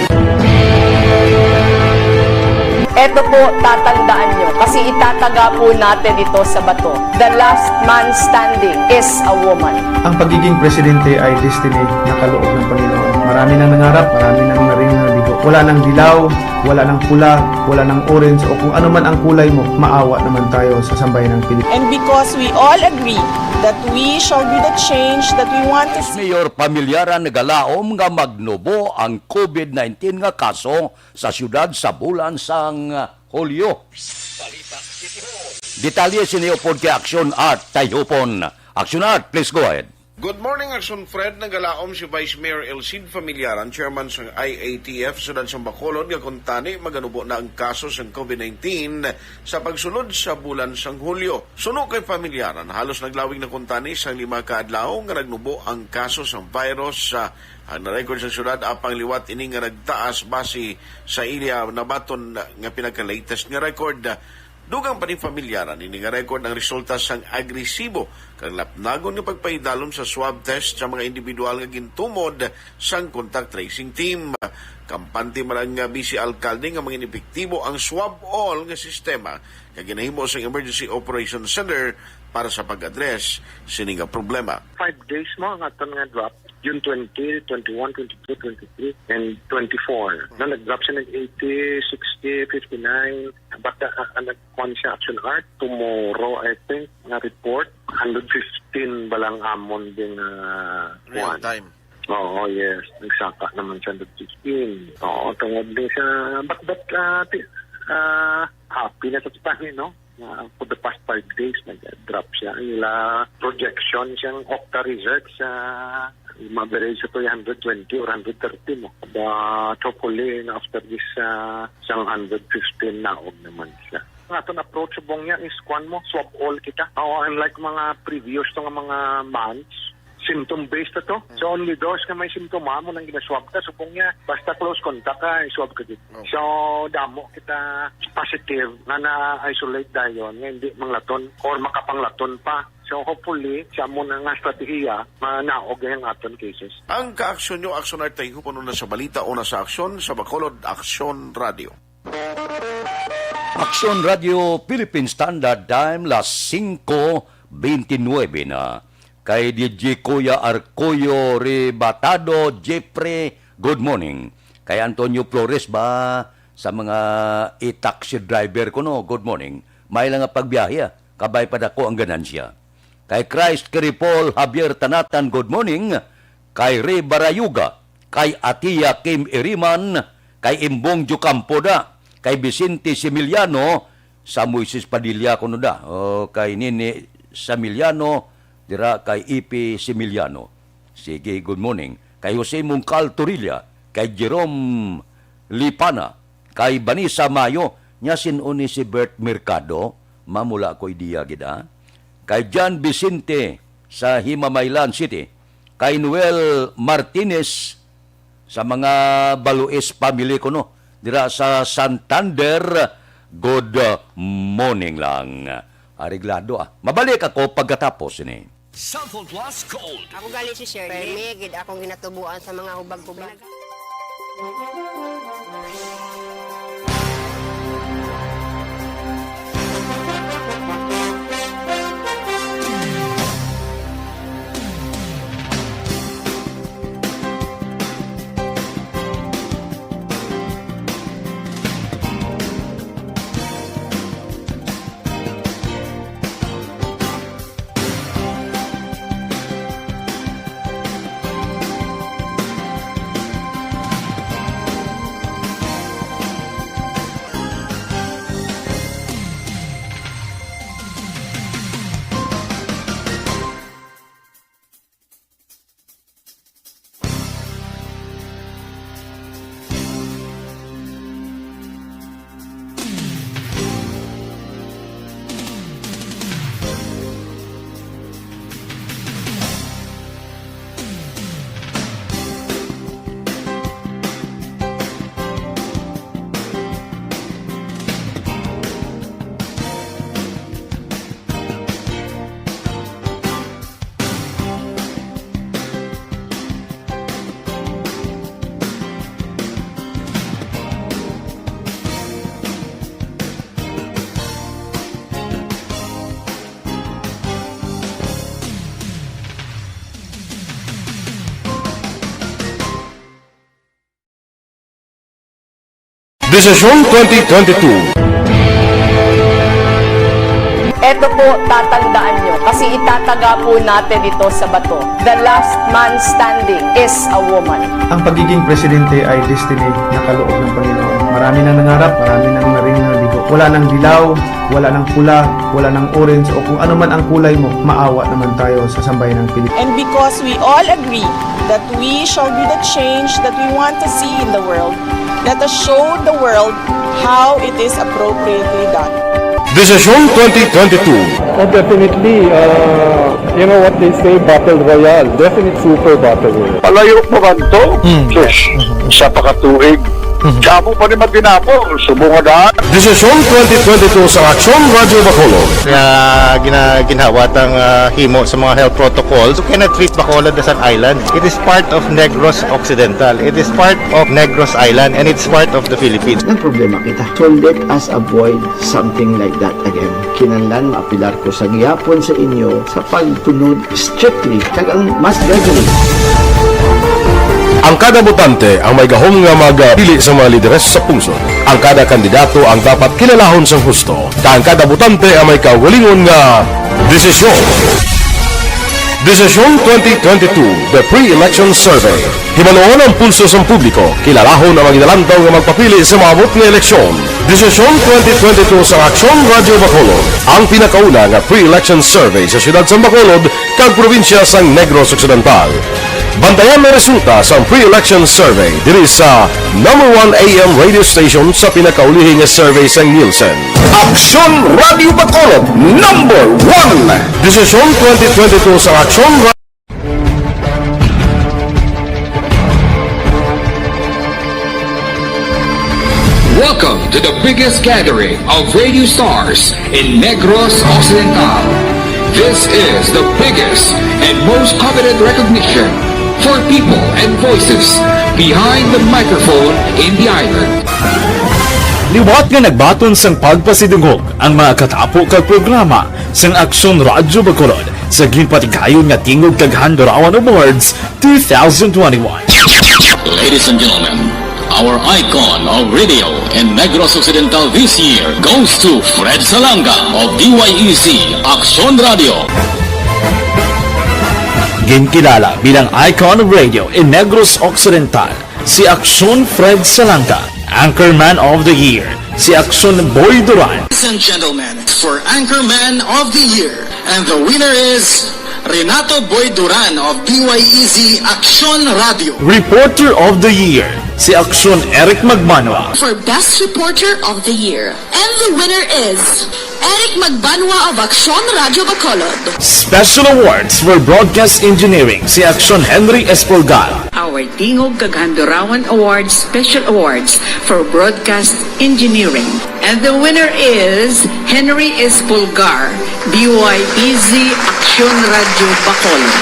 Eto po, tatandaan nyo, kasi itataga po natin ito sa bato. The last man standing is a woman. Ang pagiging presidente ay destiny na kaloob ng Panginoon. Marami nang nangarap, marami nang naring nabigo. Wala nang dilaw, wala nang pula, wala nang orange, o kung ano man ang kulay mo, maawa naman tayo sa sambayan ng Pilipinas. And because we all agree that we shall be the change that we want to see. Mayor Pamilyaran nagalaom nga magnubo ang COVID nineteen nga kaso sa siyudad sa bulan sang Hulyo. Detalye sini upod kay Action Art Tayhupon. Action Art, please go ahead. Good morning, Action Fred. Nagalaom si Vice Mayor El Cid Familiaran, chairman sang I A T F, Siyudad sang Bacolod, nga kuntani maganubo na ang kaso sang COVID nineteen sa pagsulod sa bulan sang Hulyo. Suno kay Familiaran, halos naglawig na kuntani sang lima ka adlaw nga nagnubo ang kaso sang virus sa ang na-record sa siyudad, apang liwat ini nga nagtaas basi sa iya nabaton nga pinaka-latest nga record. Dugang pa ni Familiaran, ini nga record ang resulta sang agresibo kag lapnagon nga pagpahidalom sa swab test sa mga individual nga gintumod sang contact tracing team. Kampante man ang, ah, Vice Alkalde nga mangin epektibo ang swab all nga sistema nga ginahimo sang Emergency Operation Center para sa pag-address sini nga problema. Five days mo ang aton nga drop June twenty, twenty-one, twenty-two, twenty-three, and twenty-four. Na nag-drop siya, nag eighty, sixty, fifty-nine. Basta, ah, ah, nagkuhan siya, Action Art. Tomorrow, I think, nga report, hundred fifteen ba lang amon din, ah, Real kuwan. Time. Oo, yes. Nagsaka naman siya, hundred fifteen. Oo, tungod din sa, but, but, ah, ti-, ah, happy na sa Japan, eh, no? Ah, for the past five days, nag-drop siya. Ang ila projection siyang Octa results, ah, ma-average sa two hundred twenty or hundred thirty mo. But hopefully, after this, ah, sang hundred fifteen, naog naman siya. Ang aton approach subong niya is, kwan mo, swab all kita. Oo, unlike mga previous to nga mga months, symptom-based na to. So, only those nga may symptom, amo nang ginaswab ka. Subong niya, basta close contact ka, iswab ka gid. Oh. So, damo kita positive nga na-isolate dayon, nga hindi manglaton or makapanglaton pa. So, hopefully, sa amo na nga estratehiya, manaog ang aton cases. Ang kaaksyon nyo, Aksyon Art Tayhup, ano na sa balita o na sa aksyon, sa Bacolod Aksyon Radio. Aksyon Radio Philippine Standard Time, las singko beintinuebe na. Kay D J Kuya Arcoyo Rebatado, Jeffrey, good morning. Kay Antonio Flores ba, sa mga i-taxi driver ko, no? Good morning. May lang nga pagbiyahe, ah. Kabay pa dako ang ganansya. Kay Christ Kiripol Javier Tanatan, good morning. Kay Ray Barayuga, kay Atia Kim Iriman, kay Imbong Diocampo da, kay Vicente Similiano, sa Moises Padilla kuno da, o kay Nini Samiliano, dira kay Ipi Similiano. Sige, good morning. Kay Jose Mungcal Torilla, kay Jerome Lipana, kay Vanessa Mayo, nya sin-o ni si Bert Mercado, mamula ko idea gid, ah. Kay John Vicente sa Himamaylan City, kay Noel Martinez sa mga Baluis family kuno dira sa Santander, good morning lang. Areglado, ah. Mabalik ako pagkatapos ini. Sample Plus Gold. Ako gali si Shirley. Permi gid akong ginatubuan sa mga hubag-hubag. Desisyon twenty twenty-two. Eto po, tatandaan nyo, kasi itataga po natin ito sa bato. The last man standing is a woman. Ang pagiging presidente ay destiny na kaloob ng Panginoon. Marami nang nangarap, marami nang naring nabigo. Wala nang dilaw, wala nang pula, wala nang orange, o kung ano man ang kulay mo, maawa naman tayo sa sambayan ng Pilipinas. And because we all agree that we shall be the change that we want to see in the world, let us show the world how it is appropriately done. Desisyon twenty twenty-two. Oh, definitely. Uh, you know what they say, battle royale. Definite super battle royale. Palayo pa man to? Hmm. Sus, sa pakatuig. Damo pa ni matinapo, subong nga daan. Desisyon twenty twenty-two sa Aksyon Radyo Bacolod. Nga gina-, ginhawa tang, ah, himo sa mga health protocols, you cannot treat Bacolod as an island. It is part of Negros Occidental. It is part of Negros Island, and it's part of the Philippines. Ang problema kita. So let us avoid something like that again. Kinahanglan maapilar ko sa gihapon sa inyo sa pagtunod strictly kag ang mass gathering. Ang kada botante ang may gahom nga magpili sa mga lideres sa pungsod. Ang kada kandidato ang dapat kilalahon sang husto, kag ang kada botante ang may kaugalingon nga desisyon. Desisyon twenty twenty-two, The Pre-Election Survey. Himanuon ang pulso sang publiko, kilalahon ang mga ginalantaw nga magpapili sa maabot nga eleksyon. Desisyon twenty twenty-two sa Aksyon Radyo Bacolod, ang pinakauna nga pre-election survey sa siyudad sang Bacolod kag probinsya sang Negros Occidental. Bantayan ang resulta sang pre-election survey diri sa number one A M radio station sa pinakaulihi nga survey sang Nielsen. Aksyon Radyo Bacolod, number one. Desisyon twenty twenty-two sa Aksyon Ra- Welcome to the biggest gathering of radio stars in Negros Occidental. This is the biggest and most coveted recognition for people and voices behind the microphone in the island. Liwat nga nagbaton sang pagpasidungog ang mga katapo kag programa sang Aksyon Radyo Bacolod sa ginpatigayon nga Tingog kag Handurawan Awards two thousand twenty-one. Ladies and gentlemen, our icon of radio in Negros Occidental this year goes to Fred Salanga of D Y E Z Aksyon Radio. Ginkilala bilang icon of radio in Negros Occidental si Aksyon Fred Salanga, Anchorman of the Year si Aksyon Boy Duran. Ladies and gentlemen, for Anchorman of the Year, and the winner is Renato Boy Duran of D Y E Z Aksyon Radio. Reporter of the Year si Aksyon Eric Magbanwa. For Best Reporter of the Year, and the winner is Eric Magbanwa of Aksyon Radio Bacolod. Special Awards for Broadcast Engineering si Aksyon Henry Espolgar. Our Tingog kag Handurawan Awards Special Awards for Broadcast Engineering. And the winner is Henry Espolgar, D Y E Z Aksyon Radio Bacolod.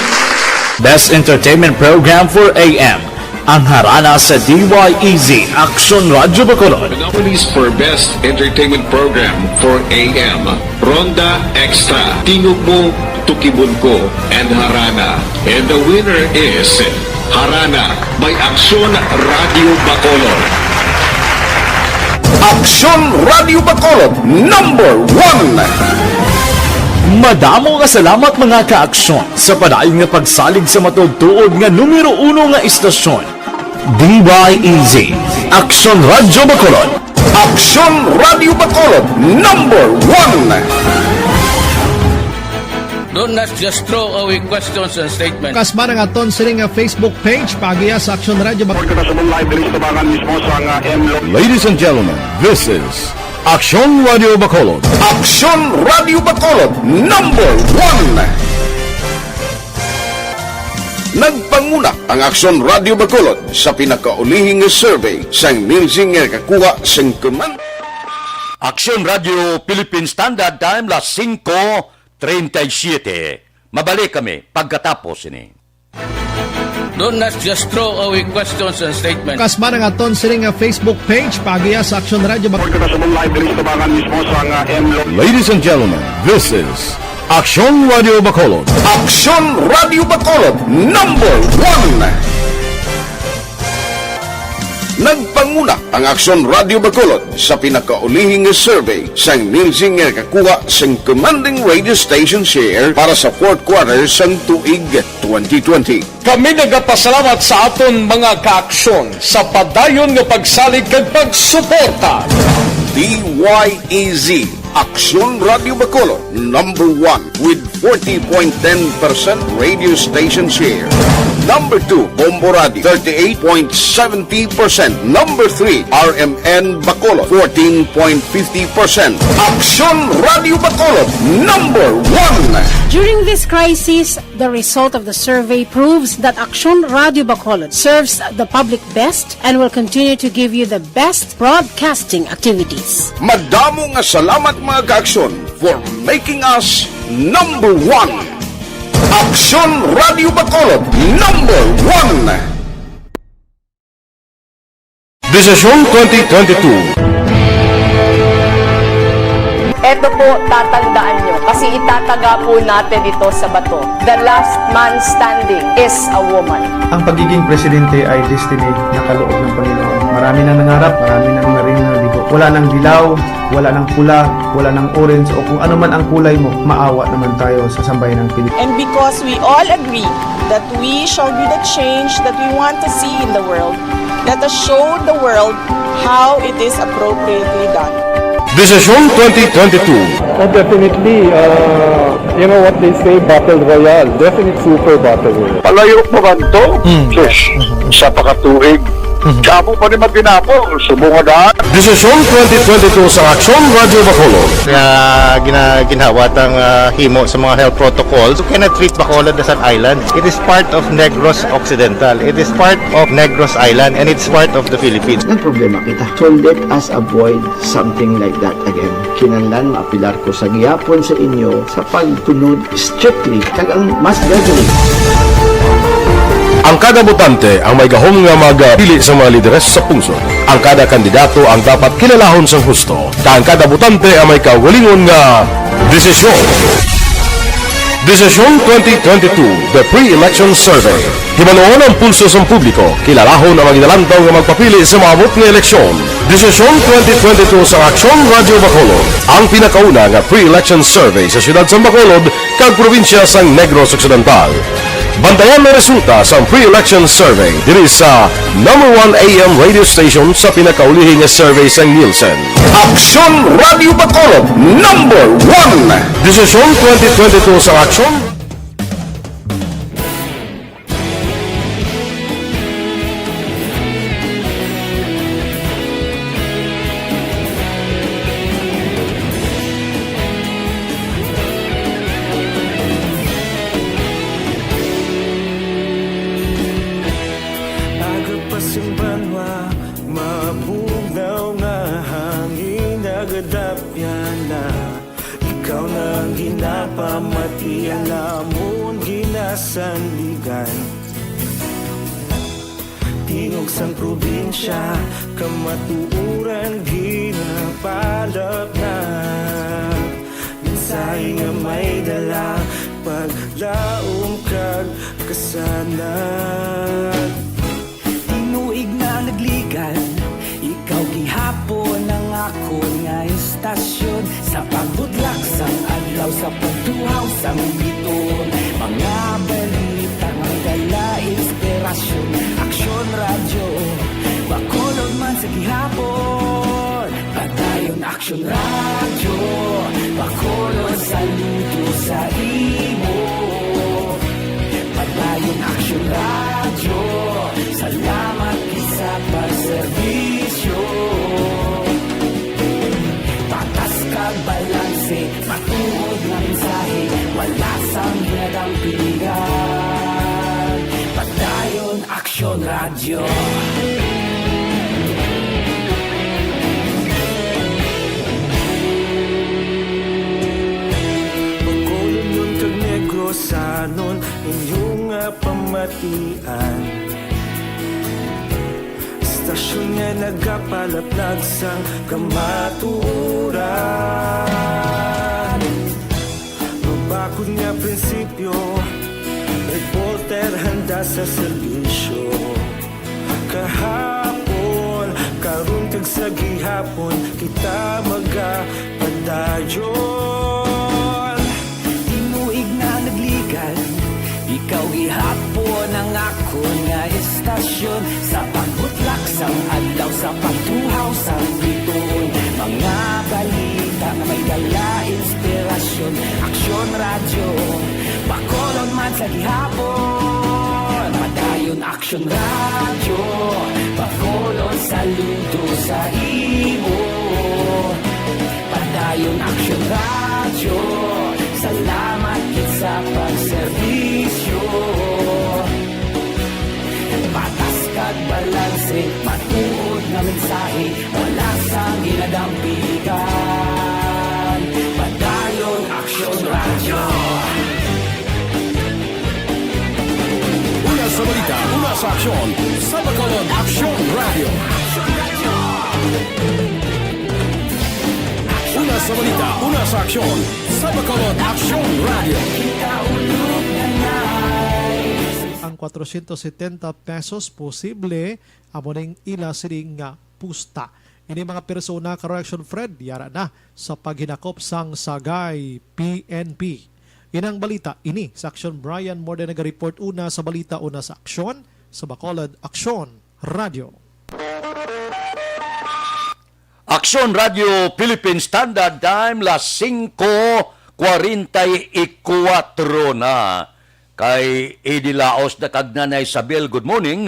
Best Entertainment Program for A M, Ang Harana sa D Y E Z Aksyon Radio Bacolod. The nominees for Best Entertainment Program for A M, Ronda Extra, Tingog Mo, Tukibon Ko, and Harana. And the winner is Harana by Aksyon Radio Bacolod. Aksyon Radio Bacolod, number one. Madamo nga salamat, mga ka-aksyon, sa padayon nga pagsalig sa matuod-tuod nga numero uno nga istasyon. D Y E Z, Aksyon Radyo Bacolod. Aksyon Radyo Bacolod, number one. Do not just throw away questions and statements. Kasma nga aton sini nga Facebook page, paagiha sa Aksyon Radyo Bacolod. Kita sa live diri sa tabangan mismo sa nga M L O. Ladies and gentlemen, this is Aksyon Radyo Bacolod. Aksyon Radyo Bacolod, number one. Nagpanguna ang Aksyon Radyo Bacolod sa pinakaulihi nga survey sang Nielsen nga nakakuha sang command. Aksyon Radyo Philippine Standard Time, las singko treinta y siete. Mabalik kami pagkatapos ini. Do not just throw away questions and statements. Kasma nga aton sini nga Facebook page, paagiha sa Aksyon Radyo Bacolod. Kita sa live diri sa tabangan mismo sa nga M L O. Ladies and gentlemen, this is Aksyon Radyo Bacolod. Aksyon Radyo Bacolod, number one. Nagpanguna ang Aksyon Radyo Bacolod sa pinakaulihi nga survey sang Nielsen nga nakakuha sang commanding radio station share para sa fourth quarter sang tuig twenty twenty. Kami nagapasalamat sa aton mga kaaksyon sa padayon nga pagsalig kag pagsuporta. D Y E Z, Aksyon Radyo Bacolod, number one with forty point ten percent radio station share. Number two, Bombo Radio, thirty-eight point seventy percent. Number three, R M N Bacolod, fourteen point fifty percent. Aksyon Radyo Bacolod, number one. During this crisis, The result of the survey proves that Aksyon Radio Bacolod serves the public best and will continue to give you the best broadcasting activities. Madamo nga salamat, mga ka-Aksyon, for making us number one. Aksyon Radio Bacolod, number one. Desisyon twenty twenty-two. Eto po, tatandaan nyo, kasi itataga po natin ito sa bato. The last man standing is a woman. Ang pagiging presidente ay destiny na kaloob ng Panginoon. Marami nang nangarap, marami nang naring nabigo. Wala nang dilaw, wala nang pula, wala nang orange, o kung ano man ang kulay mo, maawa naman tayo sa sambayan ng Pilipinas. And because we all agree that we shall be the change that we want to see in the world, let us show the world how it is appropriately done. Desisyon twenty twenty-two. Oh, definitely. Uh, you know what they say, battle royale. Definite super battle royale. Palayo pa man to? Hmm. Sus, sa pakatuig. Kamo pa ni maginapo, subong nga daan. Desisyon twenty twenty-two sa Aksyon Radyo Bacolod. Nga gina-, ginhawa tang, ah, himo sa mga health protocols. You cannot treat Bacolod as an island. It is part of Negros Occidental. It is part of Negros Island, and it's part of the Philippines. Nagproblema kita. So let us avoid something like that again. Kinahanglan maapilar ko sa gihapon sa inyo sa pagsunod strictly, kag ang mas gathering. Ang kada botante ang may gahom nga magpili sa mga lideres sa pungsod. Ang kada kandidato ang dapat kilalahon sang husto, kag ang kada botante ang may kaugalingon nga desisyon. Desisyon twenty twenty-two, The Pre-Election Survey. Hibaluon ang pulso sang publiko, kilalahon ang mga ginalantaw nga magpapili sa maabot nga eleksyon. Desisyon twenty twenty-two sa Aksyon Radyo Bacolod, ang pinakauna nga pre-election survey sa siyudad sang Bacolod kag probinsya sang Negros Occidental. Bantayan ang resulta sang pre-election survey diri sa number one A M radio station sa pinakaulihi nga survey sang Nielsen. Aksyon Radyo Bacolod, number one. Desisyon twenty twenty-two sa Aksyon. Aga pa sing banwa, mabugnaw nga hangin nagadapyan na. Ikaw na ang ginapamati, alamon ginasandigan. Tingog sang probinsya, kamatuoran ginapalapnap. Mensahe nga may dala, paglaom kag kasanag. Tinuig na nagligad, ikaw gihapon ang akon nga istasyon. Sa pagbutlak sang adlaw, sa pagduhaw sang biton, mga balita nga dala inspirasyon. Aksyon Radyo Bacolod man sa gihapon. Padayon Aksyon Radyo Bacolod, saludo sa imo. Padayon Aksyon Radyo, salamat gid sa pagserbisyo. Patas kag balanse, matuod nga mensahe, wala sang ginadampingan. Padayon Aksyon Radyo. Bacolodnon kag Negrosanon, inyo nga pamatian. Istasyon nga nagapalaplag sang kamatuoran. Mabakod nga prinsipyo, reporter handa sa serbisyo. Kahapon, karon kag sa gihapon, kita magapadayon. Tinuig na nagligad, ikaw gihapon ang akon nga istasyon. Sa pagbutlak sang adlaw, sa pagtuhaw sang biton, mga balita nga may dala inspirasyon. Aksyon Radyo Bacolod man sa gihapon. Padayon Aksyon Radyo Bacolod, saludo sa imo. Padayon Aksyon Radyo, salamat gid sa pagserbisyo. Una sa balita, una sa aksyon, sa Bacolod Aksyon Radio. Una sa balita, una sa aksyon, sa Bacolod Aksyon Radio. Ang kwatrocientos setenta pesos posible amo ning ila sini nga pusta. Ini mga persona, correction, Fred, yara na sa paghinakop sang Sagay P N P. Inang balita ini sa Aksyon. Brian Morde nagareport una sa balita, una sa aksyon, sa Bacolod Aksyon Radio. Aksyon Radio Philippine Standard Time, las singko kwarenta y kuwatro na. Kay Eddie Laos na kag Nanay Isabel, good morning.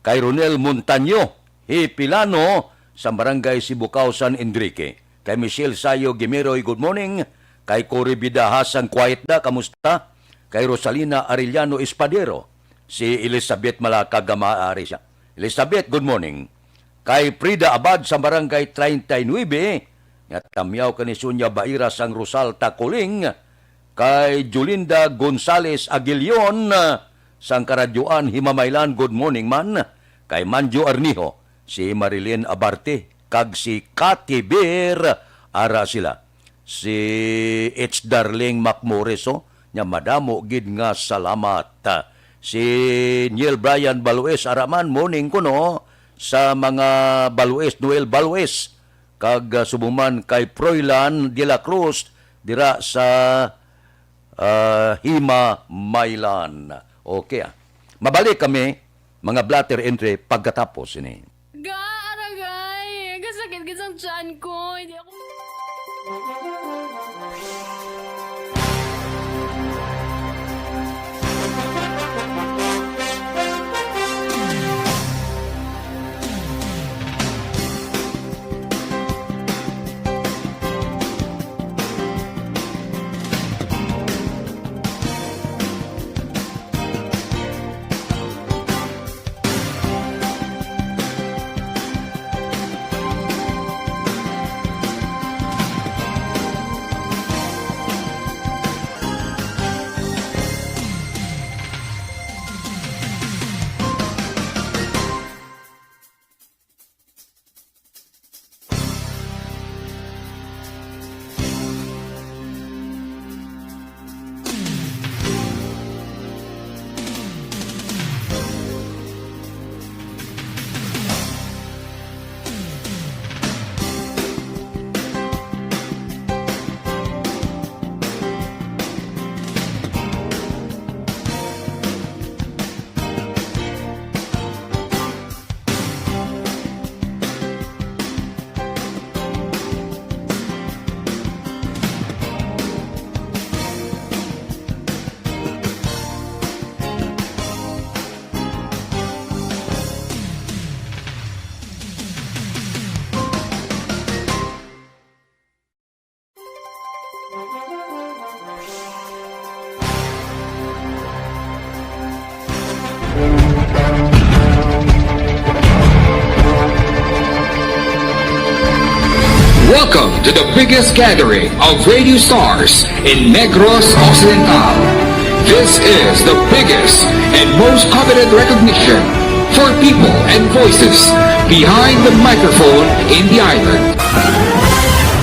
Kay Ronel Montaño Hipilano sa Barangay Sibukaw, San Enrique. Kay Michelle Sayo Gimiroy, good morning. Kay Cory Bidaha sang Quiet Da, kamusta? Kay Rosalina Arellano Espadero, si Elizabeth Malacag, gamaari siya. Elizabeth, good morning. Kay Frida Abad sa Barangay treinta y nueve, nga tamyaw kani Sonia Baira sang Rosal Tacoling, kay Jolinda Gonzales Aguilion sang Karadyoan Himamaylan, good morning man, kay Manjo Arnijo, si Marilyn Abarte, kag si Cathy Beer, ara sila. Si H. Darling Macmores, oh, nya madamo gid nga salamat. Si Neil Brian Balues, ara man, morning kuno sa mga Balues, Noel Balues, kag, ah, subong man kay Froilan de la Cruz dira sa, ah, Himamaylan. Okay, ah. Mabalik kami, mga blotter entry, pagkatapos ini. Ga, aragay! Kasakit gid sang tiyan ko. Hindi ako... Welcome to the biggest gathering of radio stars in Negros Occidental. This is the biggest and most coveted recognition for people and voices behind the microphone in the island.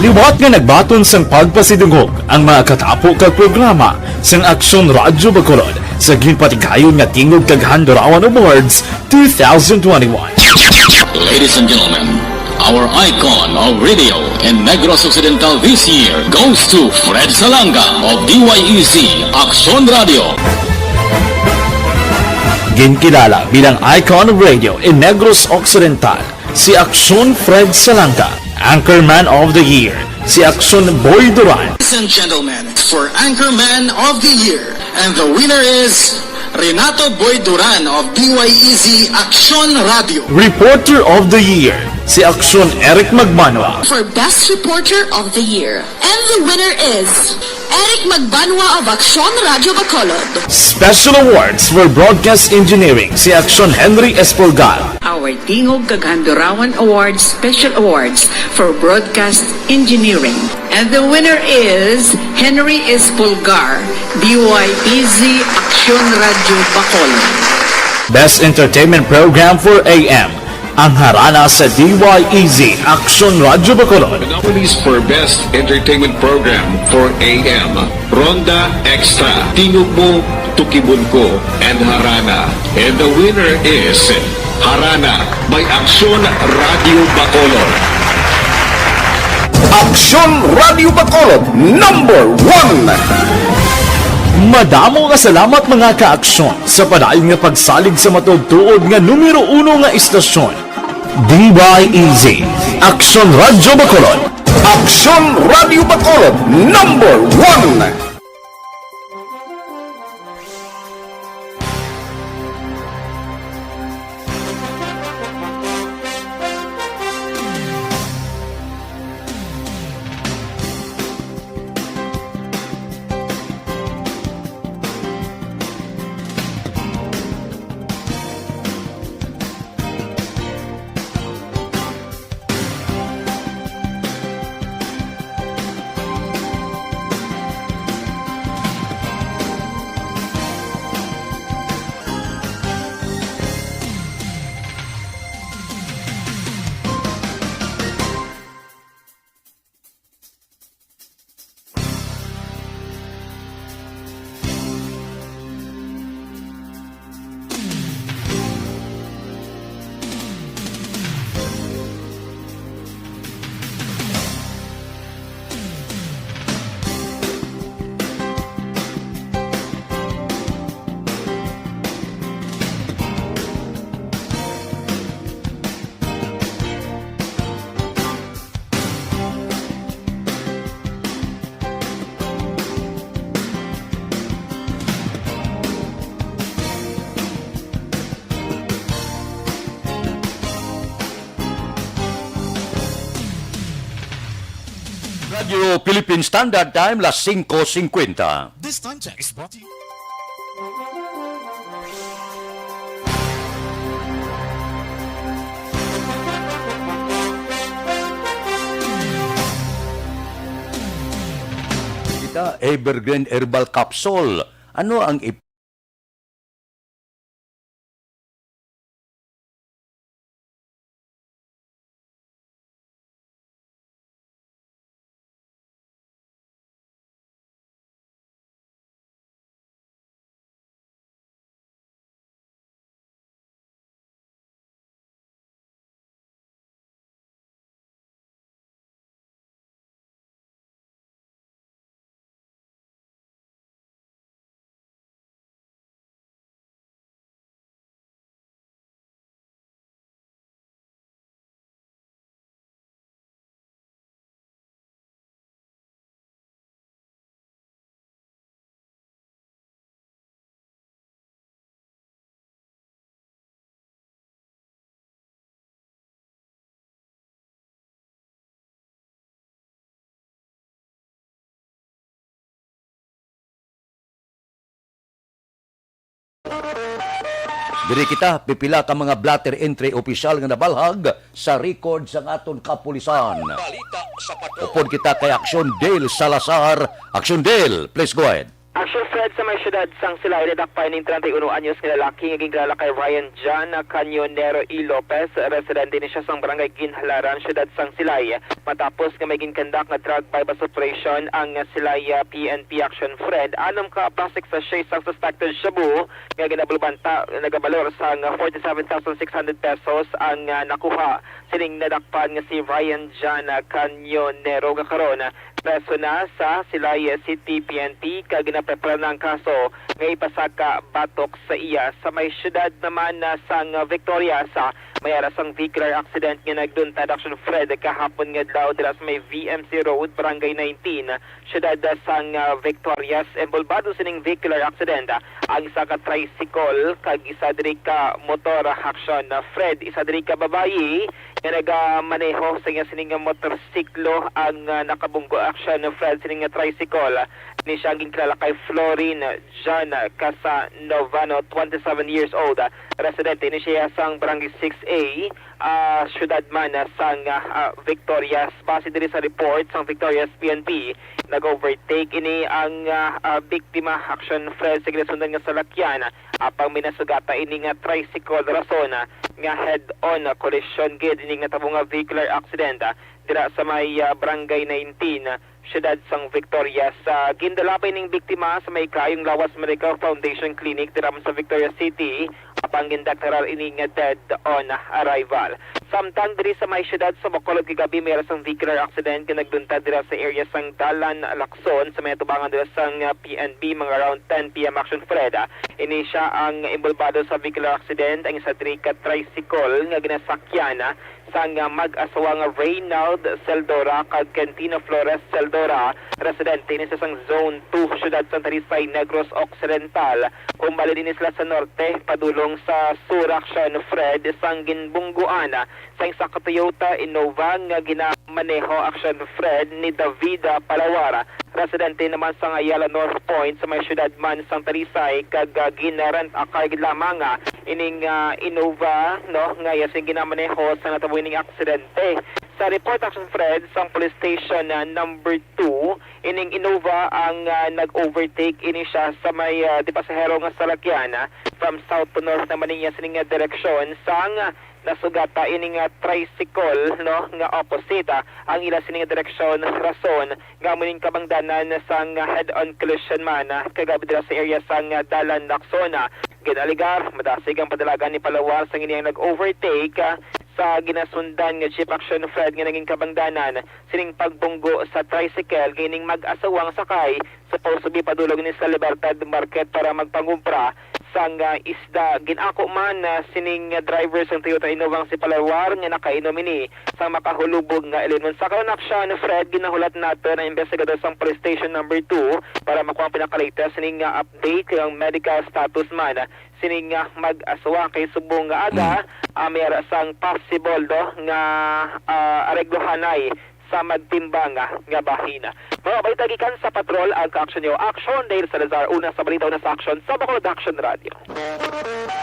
Liwat nga nagbaton sang pagpasidungog ang mga katapo kag programa sang Aksyon Radyo Bacolod sa ginpatigayon nga Tingog kag Handurawan Awards two thousand twenty-one. Ladies and gentlemen, our icon of radio in Negros Occidental this year goes to Fred Salanga of D Y E Z Aksyon Radio. Ginkilala bilang icon of radio in Negros Occidental si Aksyon Fred Salanga, Anchorman of the Year si Aksyon Boy Duran. Ladies and gentlemen, for Anchorman of the Year, and the winner is Renato Boy Duran of D Y E Z Aksyon Radio. Reporter of the Year si Aksyon Eric Magbanwa. For Best Reporter of the Year, and the winner is Eric Magbanwa of Aksyon Radio Bacolod. Special Awards for Broadcast Engineering si Aksyon Henry Espolgar. Our Tingog kag Handurawan Awards Special Awards for Broadcast Engineering. And the winner is Henry Espulgar, D Y E Z Aksyon Radyo Bacolod. Best Entertainment Program for A M, ang harana sa D Y E Z Aksyon Radyo Bacolod. Nominees for Best Entertainment Program for A M, Ronda Extra, Tingog Mo, Tukibon Ko, and Harana. And the winner is Harana by Aksyon Radio Bacolod. Aksyon Radio Bacolod, number one. Madamo nga salamat, mga ka-aksyon, sa padayon nga pagsalig sa matuod-tuod nga numero uno nga istasyon. D Y E Z, Aksyon Radyo Bacolod. Aksyon Radyo Bacolod, number one. Radyo Philippine Standard Time, las singko singkwenta. This time check is brought to you. Kita, Evergreen Herbal Capsule. Ano ang ip- Diri kita, pipila ka mga blotter entry opisyal nga nabalhag sa record sang aton kapulisan. Balita sa Patrol. Upod kita kay Aksyon Dale Salazar. Aksyon Dale, please go ahead. Aksyon Fred, sa may siyudad sang Silay, nadakpan ning treinta y uno anyos nga lalaki nga ginkilala kay Ryan John Canyonero E. Lopez. Residente ni siya sang barangay Ginhalaran, siyudad sang Silay. Matapos nga may ginkandak nga drug buy-bust operation ang Silay, ah, P N P Action Fred, anom ka plastic sachet sang suspected shabu nga ginabulbanta nagabalor sang forty-seven thousand six hundred pesos ang, ah, nakuha sining nadakpan nga si Ryan John, ah, Canyonero, nga karon, ah, preso na sa Silay City P N P kag ginaprepara na ang kaso nga ipasaka batok sa iya. Sa may siyudad naman, ah, sang Victorias, ah, may ara sang vehicular accident nga nagluntad, Action Fred, kahapon nga adlaw dira sa may V M C Road, Barangay nineteen, siyudad sang, ah, Victorias. Embulbado sining vehicular accident, ah, ang isa ka tricycle kag isa diri ka motor, ah, Action, ah, Fred. Isa diri ka babayi nga nagamaneho sa iya sining motorsiklo ang, ah, nakabunggo, Action, ah, Fred, sining, ah, tricycle. Ni siya ang ginkilala kay Florin John Casanovano, twenty-seven years old. Residente ni siya sang Barangay six A, ah, siyudad man, ah, sang, ah, ah, Victorias. Base diri sa report sang Victorias P N P, nag-overtake ini ang, ah, ah, biktima, Action Fred, sa ginasundan nga salakyan. Apang may nasugata ini nga tricycle, rason, ah, nga head-on, ah, collision gid ini nga natabo nga vehicular accident, ah, dira sa may, ah, Barangay nineteen, ah, siyudad sang Victorias. Gindala pa ining biktima sa may Kaayong Lawas Medical Foundation Clinic dira man sa Victorias City, apang gindeklara ini nga dead on arrival. Samtang diri sa may siyudad sa Bacolod kagabi, may ara sang vehicular accident nga nagduntad dira sa area sang Dalan Lacson sa may atubangan dira sang, ah, P N B, mga around ten P M, Action Fred. Ini sia ang inbolbado sa vehicular accident, ang isa diri ka tricycle nga ginasakyan, ah, sang, ah, mag-asawa nga Reynald Seldora kag Quentina Flores Seldora, residente ini sa sang Zone two, siyudad sang Talisay, Negros Occidental. Humbalin ini sila sa norte, padulong sa sur, Action Fred, sang ginbungguan, ah, sa isa ka Toyota Innova nga ginamaneho, Action Fred, ni Davida Palawar, residente naman sa Ayala North Point sa may siyudad man sang Talisay, kag, ah, gina-rent a car gid lamang, ah, ining, ah, Innova, no, nga iya sing ginamaneho sa natabo ining aksidente. Sa report, Action Fred, sang Police Station, ah, number two, ining Innova ang, ah, nag-overtake ini siya sa may, ah, di pasahero nga salakyan, ah, from south to north naman niya sining, ah, direksyon sang, ah, nasugata ini nga tricycle, no, nga opposite, ah, ang ila sining direksyon, rason nga amo ning kabangdanan sang head-on collision man, ah, kagabi dira sa area sang, ah, Dalan Lacson. Ginalegar, madasig ang padalagan ni Palawar sang ini ang nag-overtake, ah, sa ginasundan nga jeep, Action Fred, nga naging kabangdanan sining pagbunggo sa tricycle. Kay ining mag-asawang sakay supposed to be padulong ni sa Libertad Market para magpangumpra sang, ah, isda. Gin-ako man, ah, sining, ah, driver sang Toyota Innova nga si Palawar nga nakainom ini sang makahulubog nga ilingon. Sa karon, Action Fred, ginahulat naton ang investigador sang Police Station number two para makuha ang pinaka-latest sining, ah, update kay ang medical status man sining, ah, mag-asawa. Kay subong nga aga, ah, may ara sang possible, no, nga, ah, areglohanay sa magtimbang, ah, nga bahin. Mga balita gikan sa patrol, ang kaaksyon niyo, Action Dale Salazar, una sa balita, una sa aksyon, sa Bacolod Action Radio.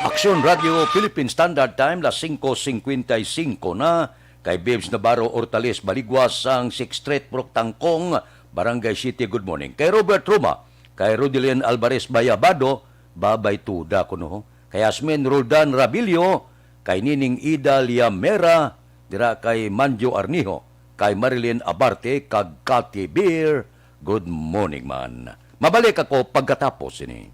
Action Radio Philippine Standard Time, las singko singkwenta y singko na. Kay Bebs Navarro Hortales Baligwas sang Sixth Street, Purok Tangkong, Barangay City, good morning. Kay Robert Roma, kay Rodelin Alvarez Bayabado, babay tuda kuno. Kay Asmin Roldan Rabilio, kay Nining Ida Liamera, dira kay Manjo Arnijo, kay Marilyn Abarte, kag Cathy Beer, good morning man. Mabalik ako pagkatapos ini.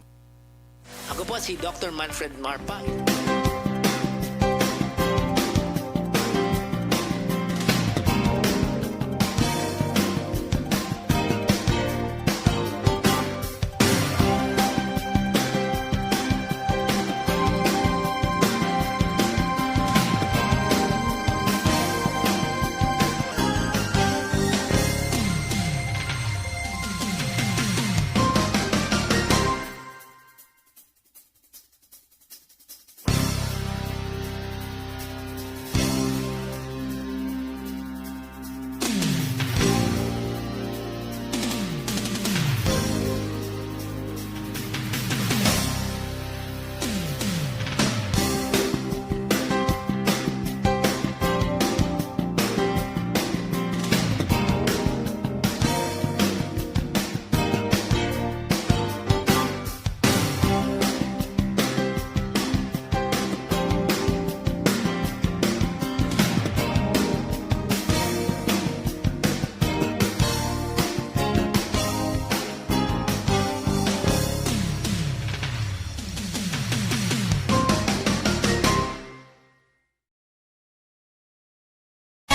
Ako po si Doctor Manfred Marpa.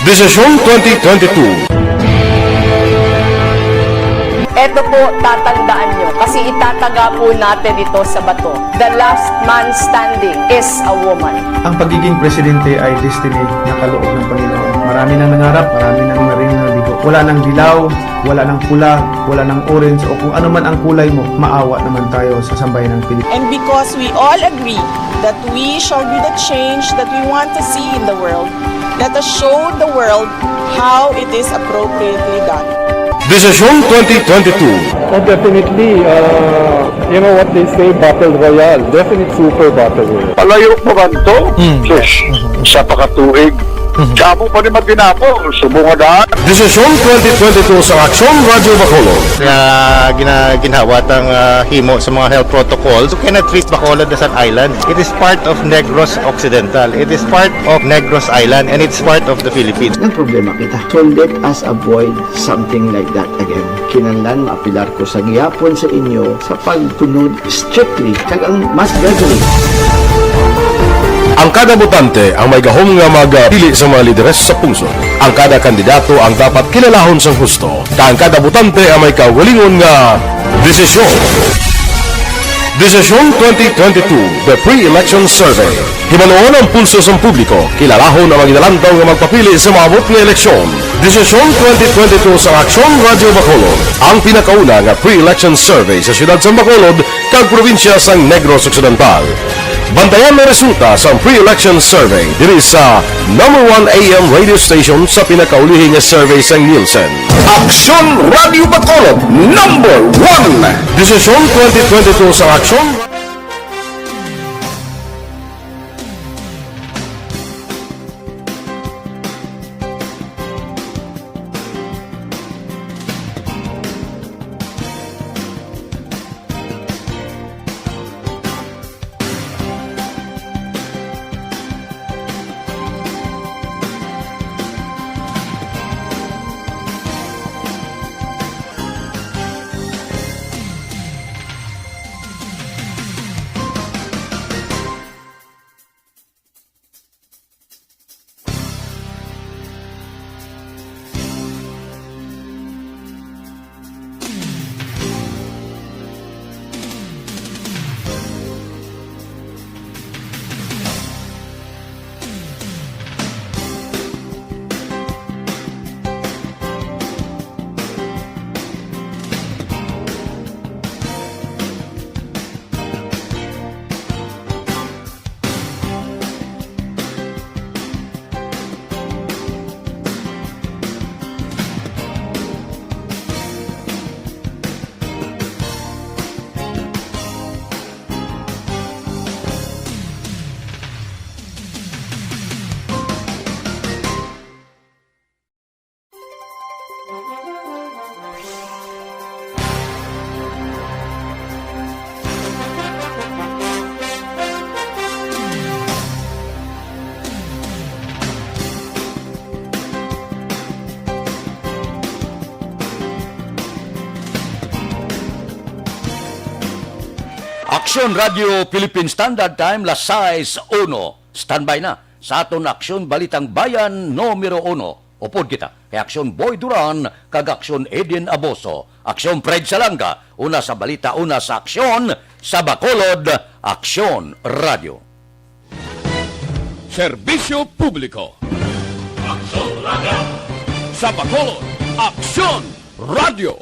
Desisyon twenty twenty-two. Eto po, tatandaan nyo, kasi itataga po natin ito sa bato. The last man standing is a woman. Ang pagiging presidente ay destiny na kaloob ng Panginoon. Marami nang nangarap, marami nang naring nabigo. Wala nang dilaw, wala nang pula, wala nang orange, o kung ano man ang kulay mo, maawa naman tayo sa sambayan ng Pilipinas. And because we all agree that we shall be the change that we want to see in the world, let us show the world how it is appropriately done. Desisyon twenty twenty-two. Oh, definitely, uh, You know what they say, battle royale. Definite super battle royale. Palayo pa man to? Mm. Sus, isa pa ka tuig. Mm. Damo pa ni matinapol, subong nga daan. Desisyon twenty twenty-two sa Aksyon Radyo Bacolod. Nga gina-, ginhawat ang, ah, himo sa mga health protocols. You cannot treat Bacolod as an island. It is part of Negros Occidental. It is part of Negros Island, and it's part of the Philippines. Nagproblema kita. So let us avoid something like that again. Kinahanglan maapelar ko sa gihapon sa inyo sa pagsunod strictly kag ang mas deadly. Ang kada botante ang may gahom nga magpili sa mga lideres sa pungsod. Ang kada kandidato ang dapat kilalahon sang husto, kag ang kada botante ang may kaugalingon nga desisyon. Desisyon twenty twenty-two, the pre-election survey. Hibaluon ang pulso sang publiko, kilalahon ang mga ginalantaw nga magpapili sa maabot nga eleksyon. Desisyon twenty twenty-two sa Aksyon Radyo Bacolod, ang pinakauna nga pre-election survey sa siyudad sang Bacolod kag probinsya sang Negros Occidental. Bantayan ang resulta sang pre-election survey diri sa number one A M radio station sa pinakaulihi nga survey sang Nielsen. Aksyon Radyo Bacolod, number one. Desisyon twenty twenty-two sa Aksyon. Aksyon Radio Philippine Standard Time, las sais uno. Standby na sa aton Aksyon Balitang Bayan numero uno. Upod kita kay Aksyon Boy Duran kag Aksyon Eden Aboso, Aksyon Fred Salanga, una sa balita, una sa aksyon, sa Bacolod, Aksyon Radio. Serbisyo publiko. Aksyon Radio. Sa Bacolod, Aksyon Radio.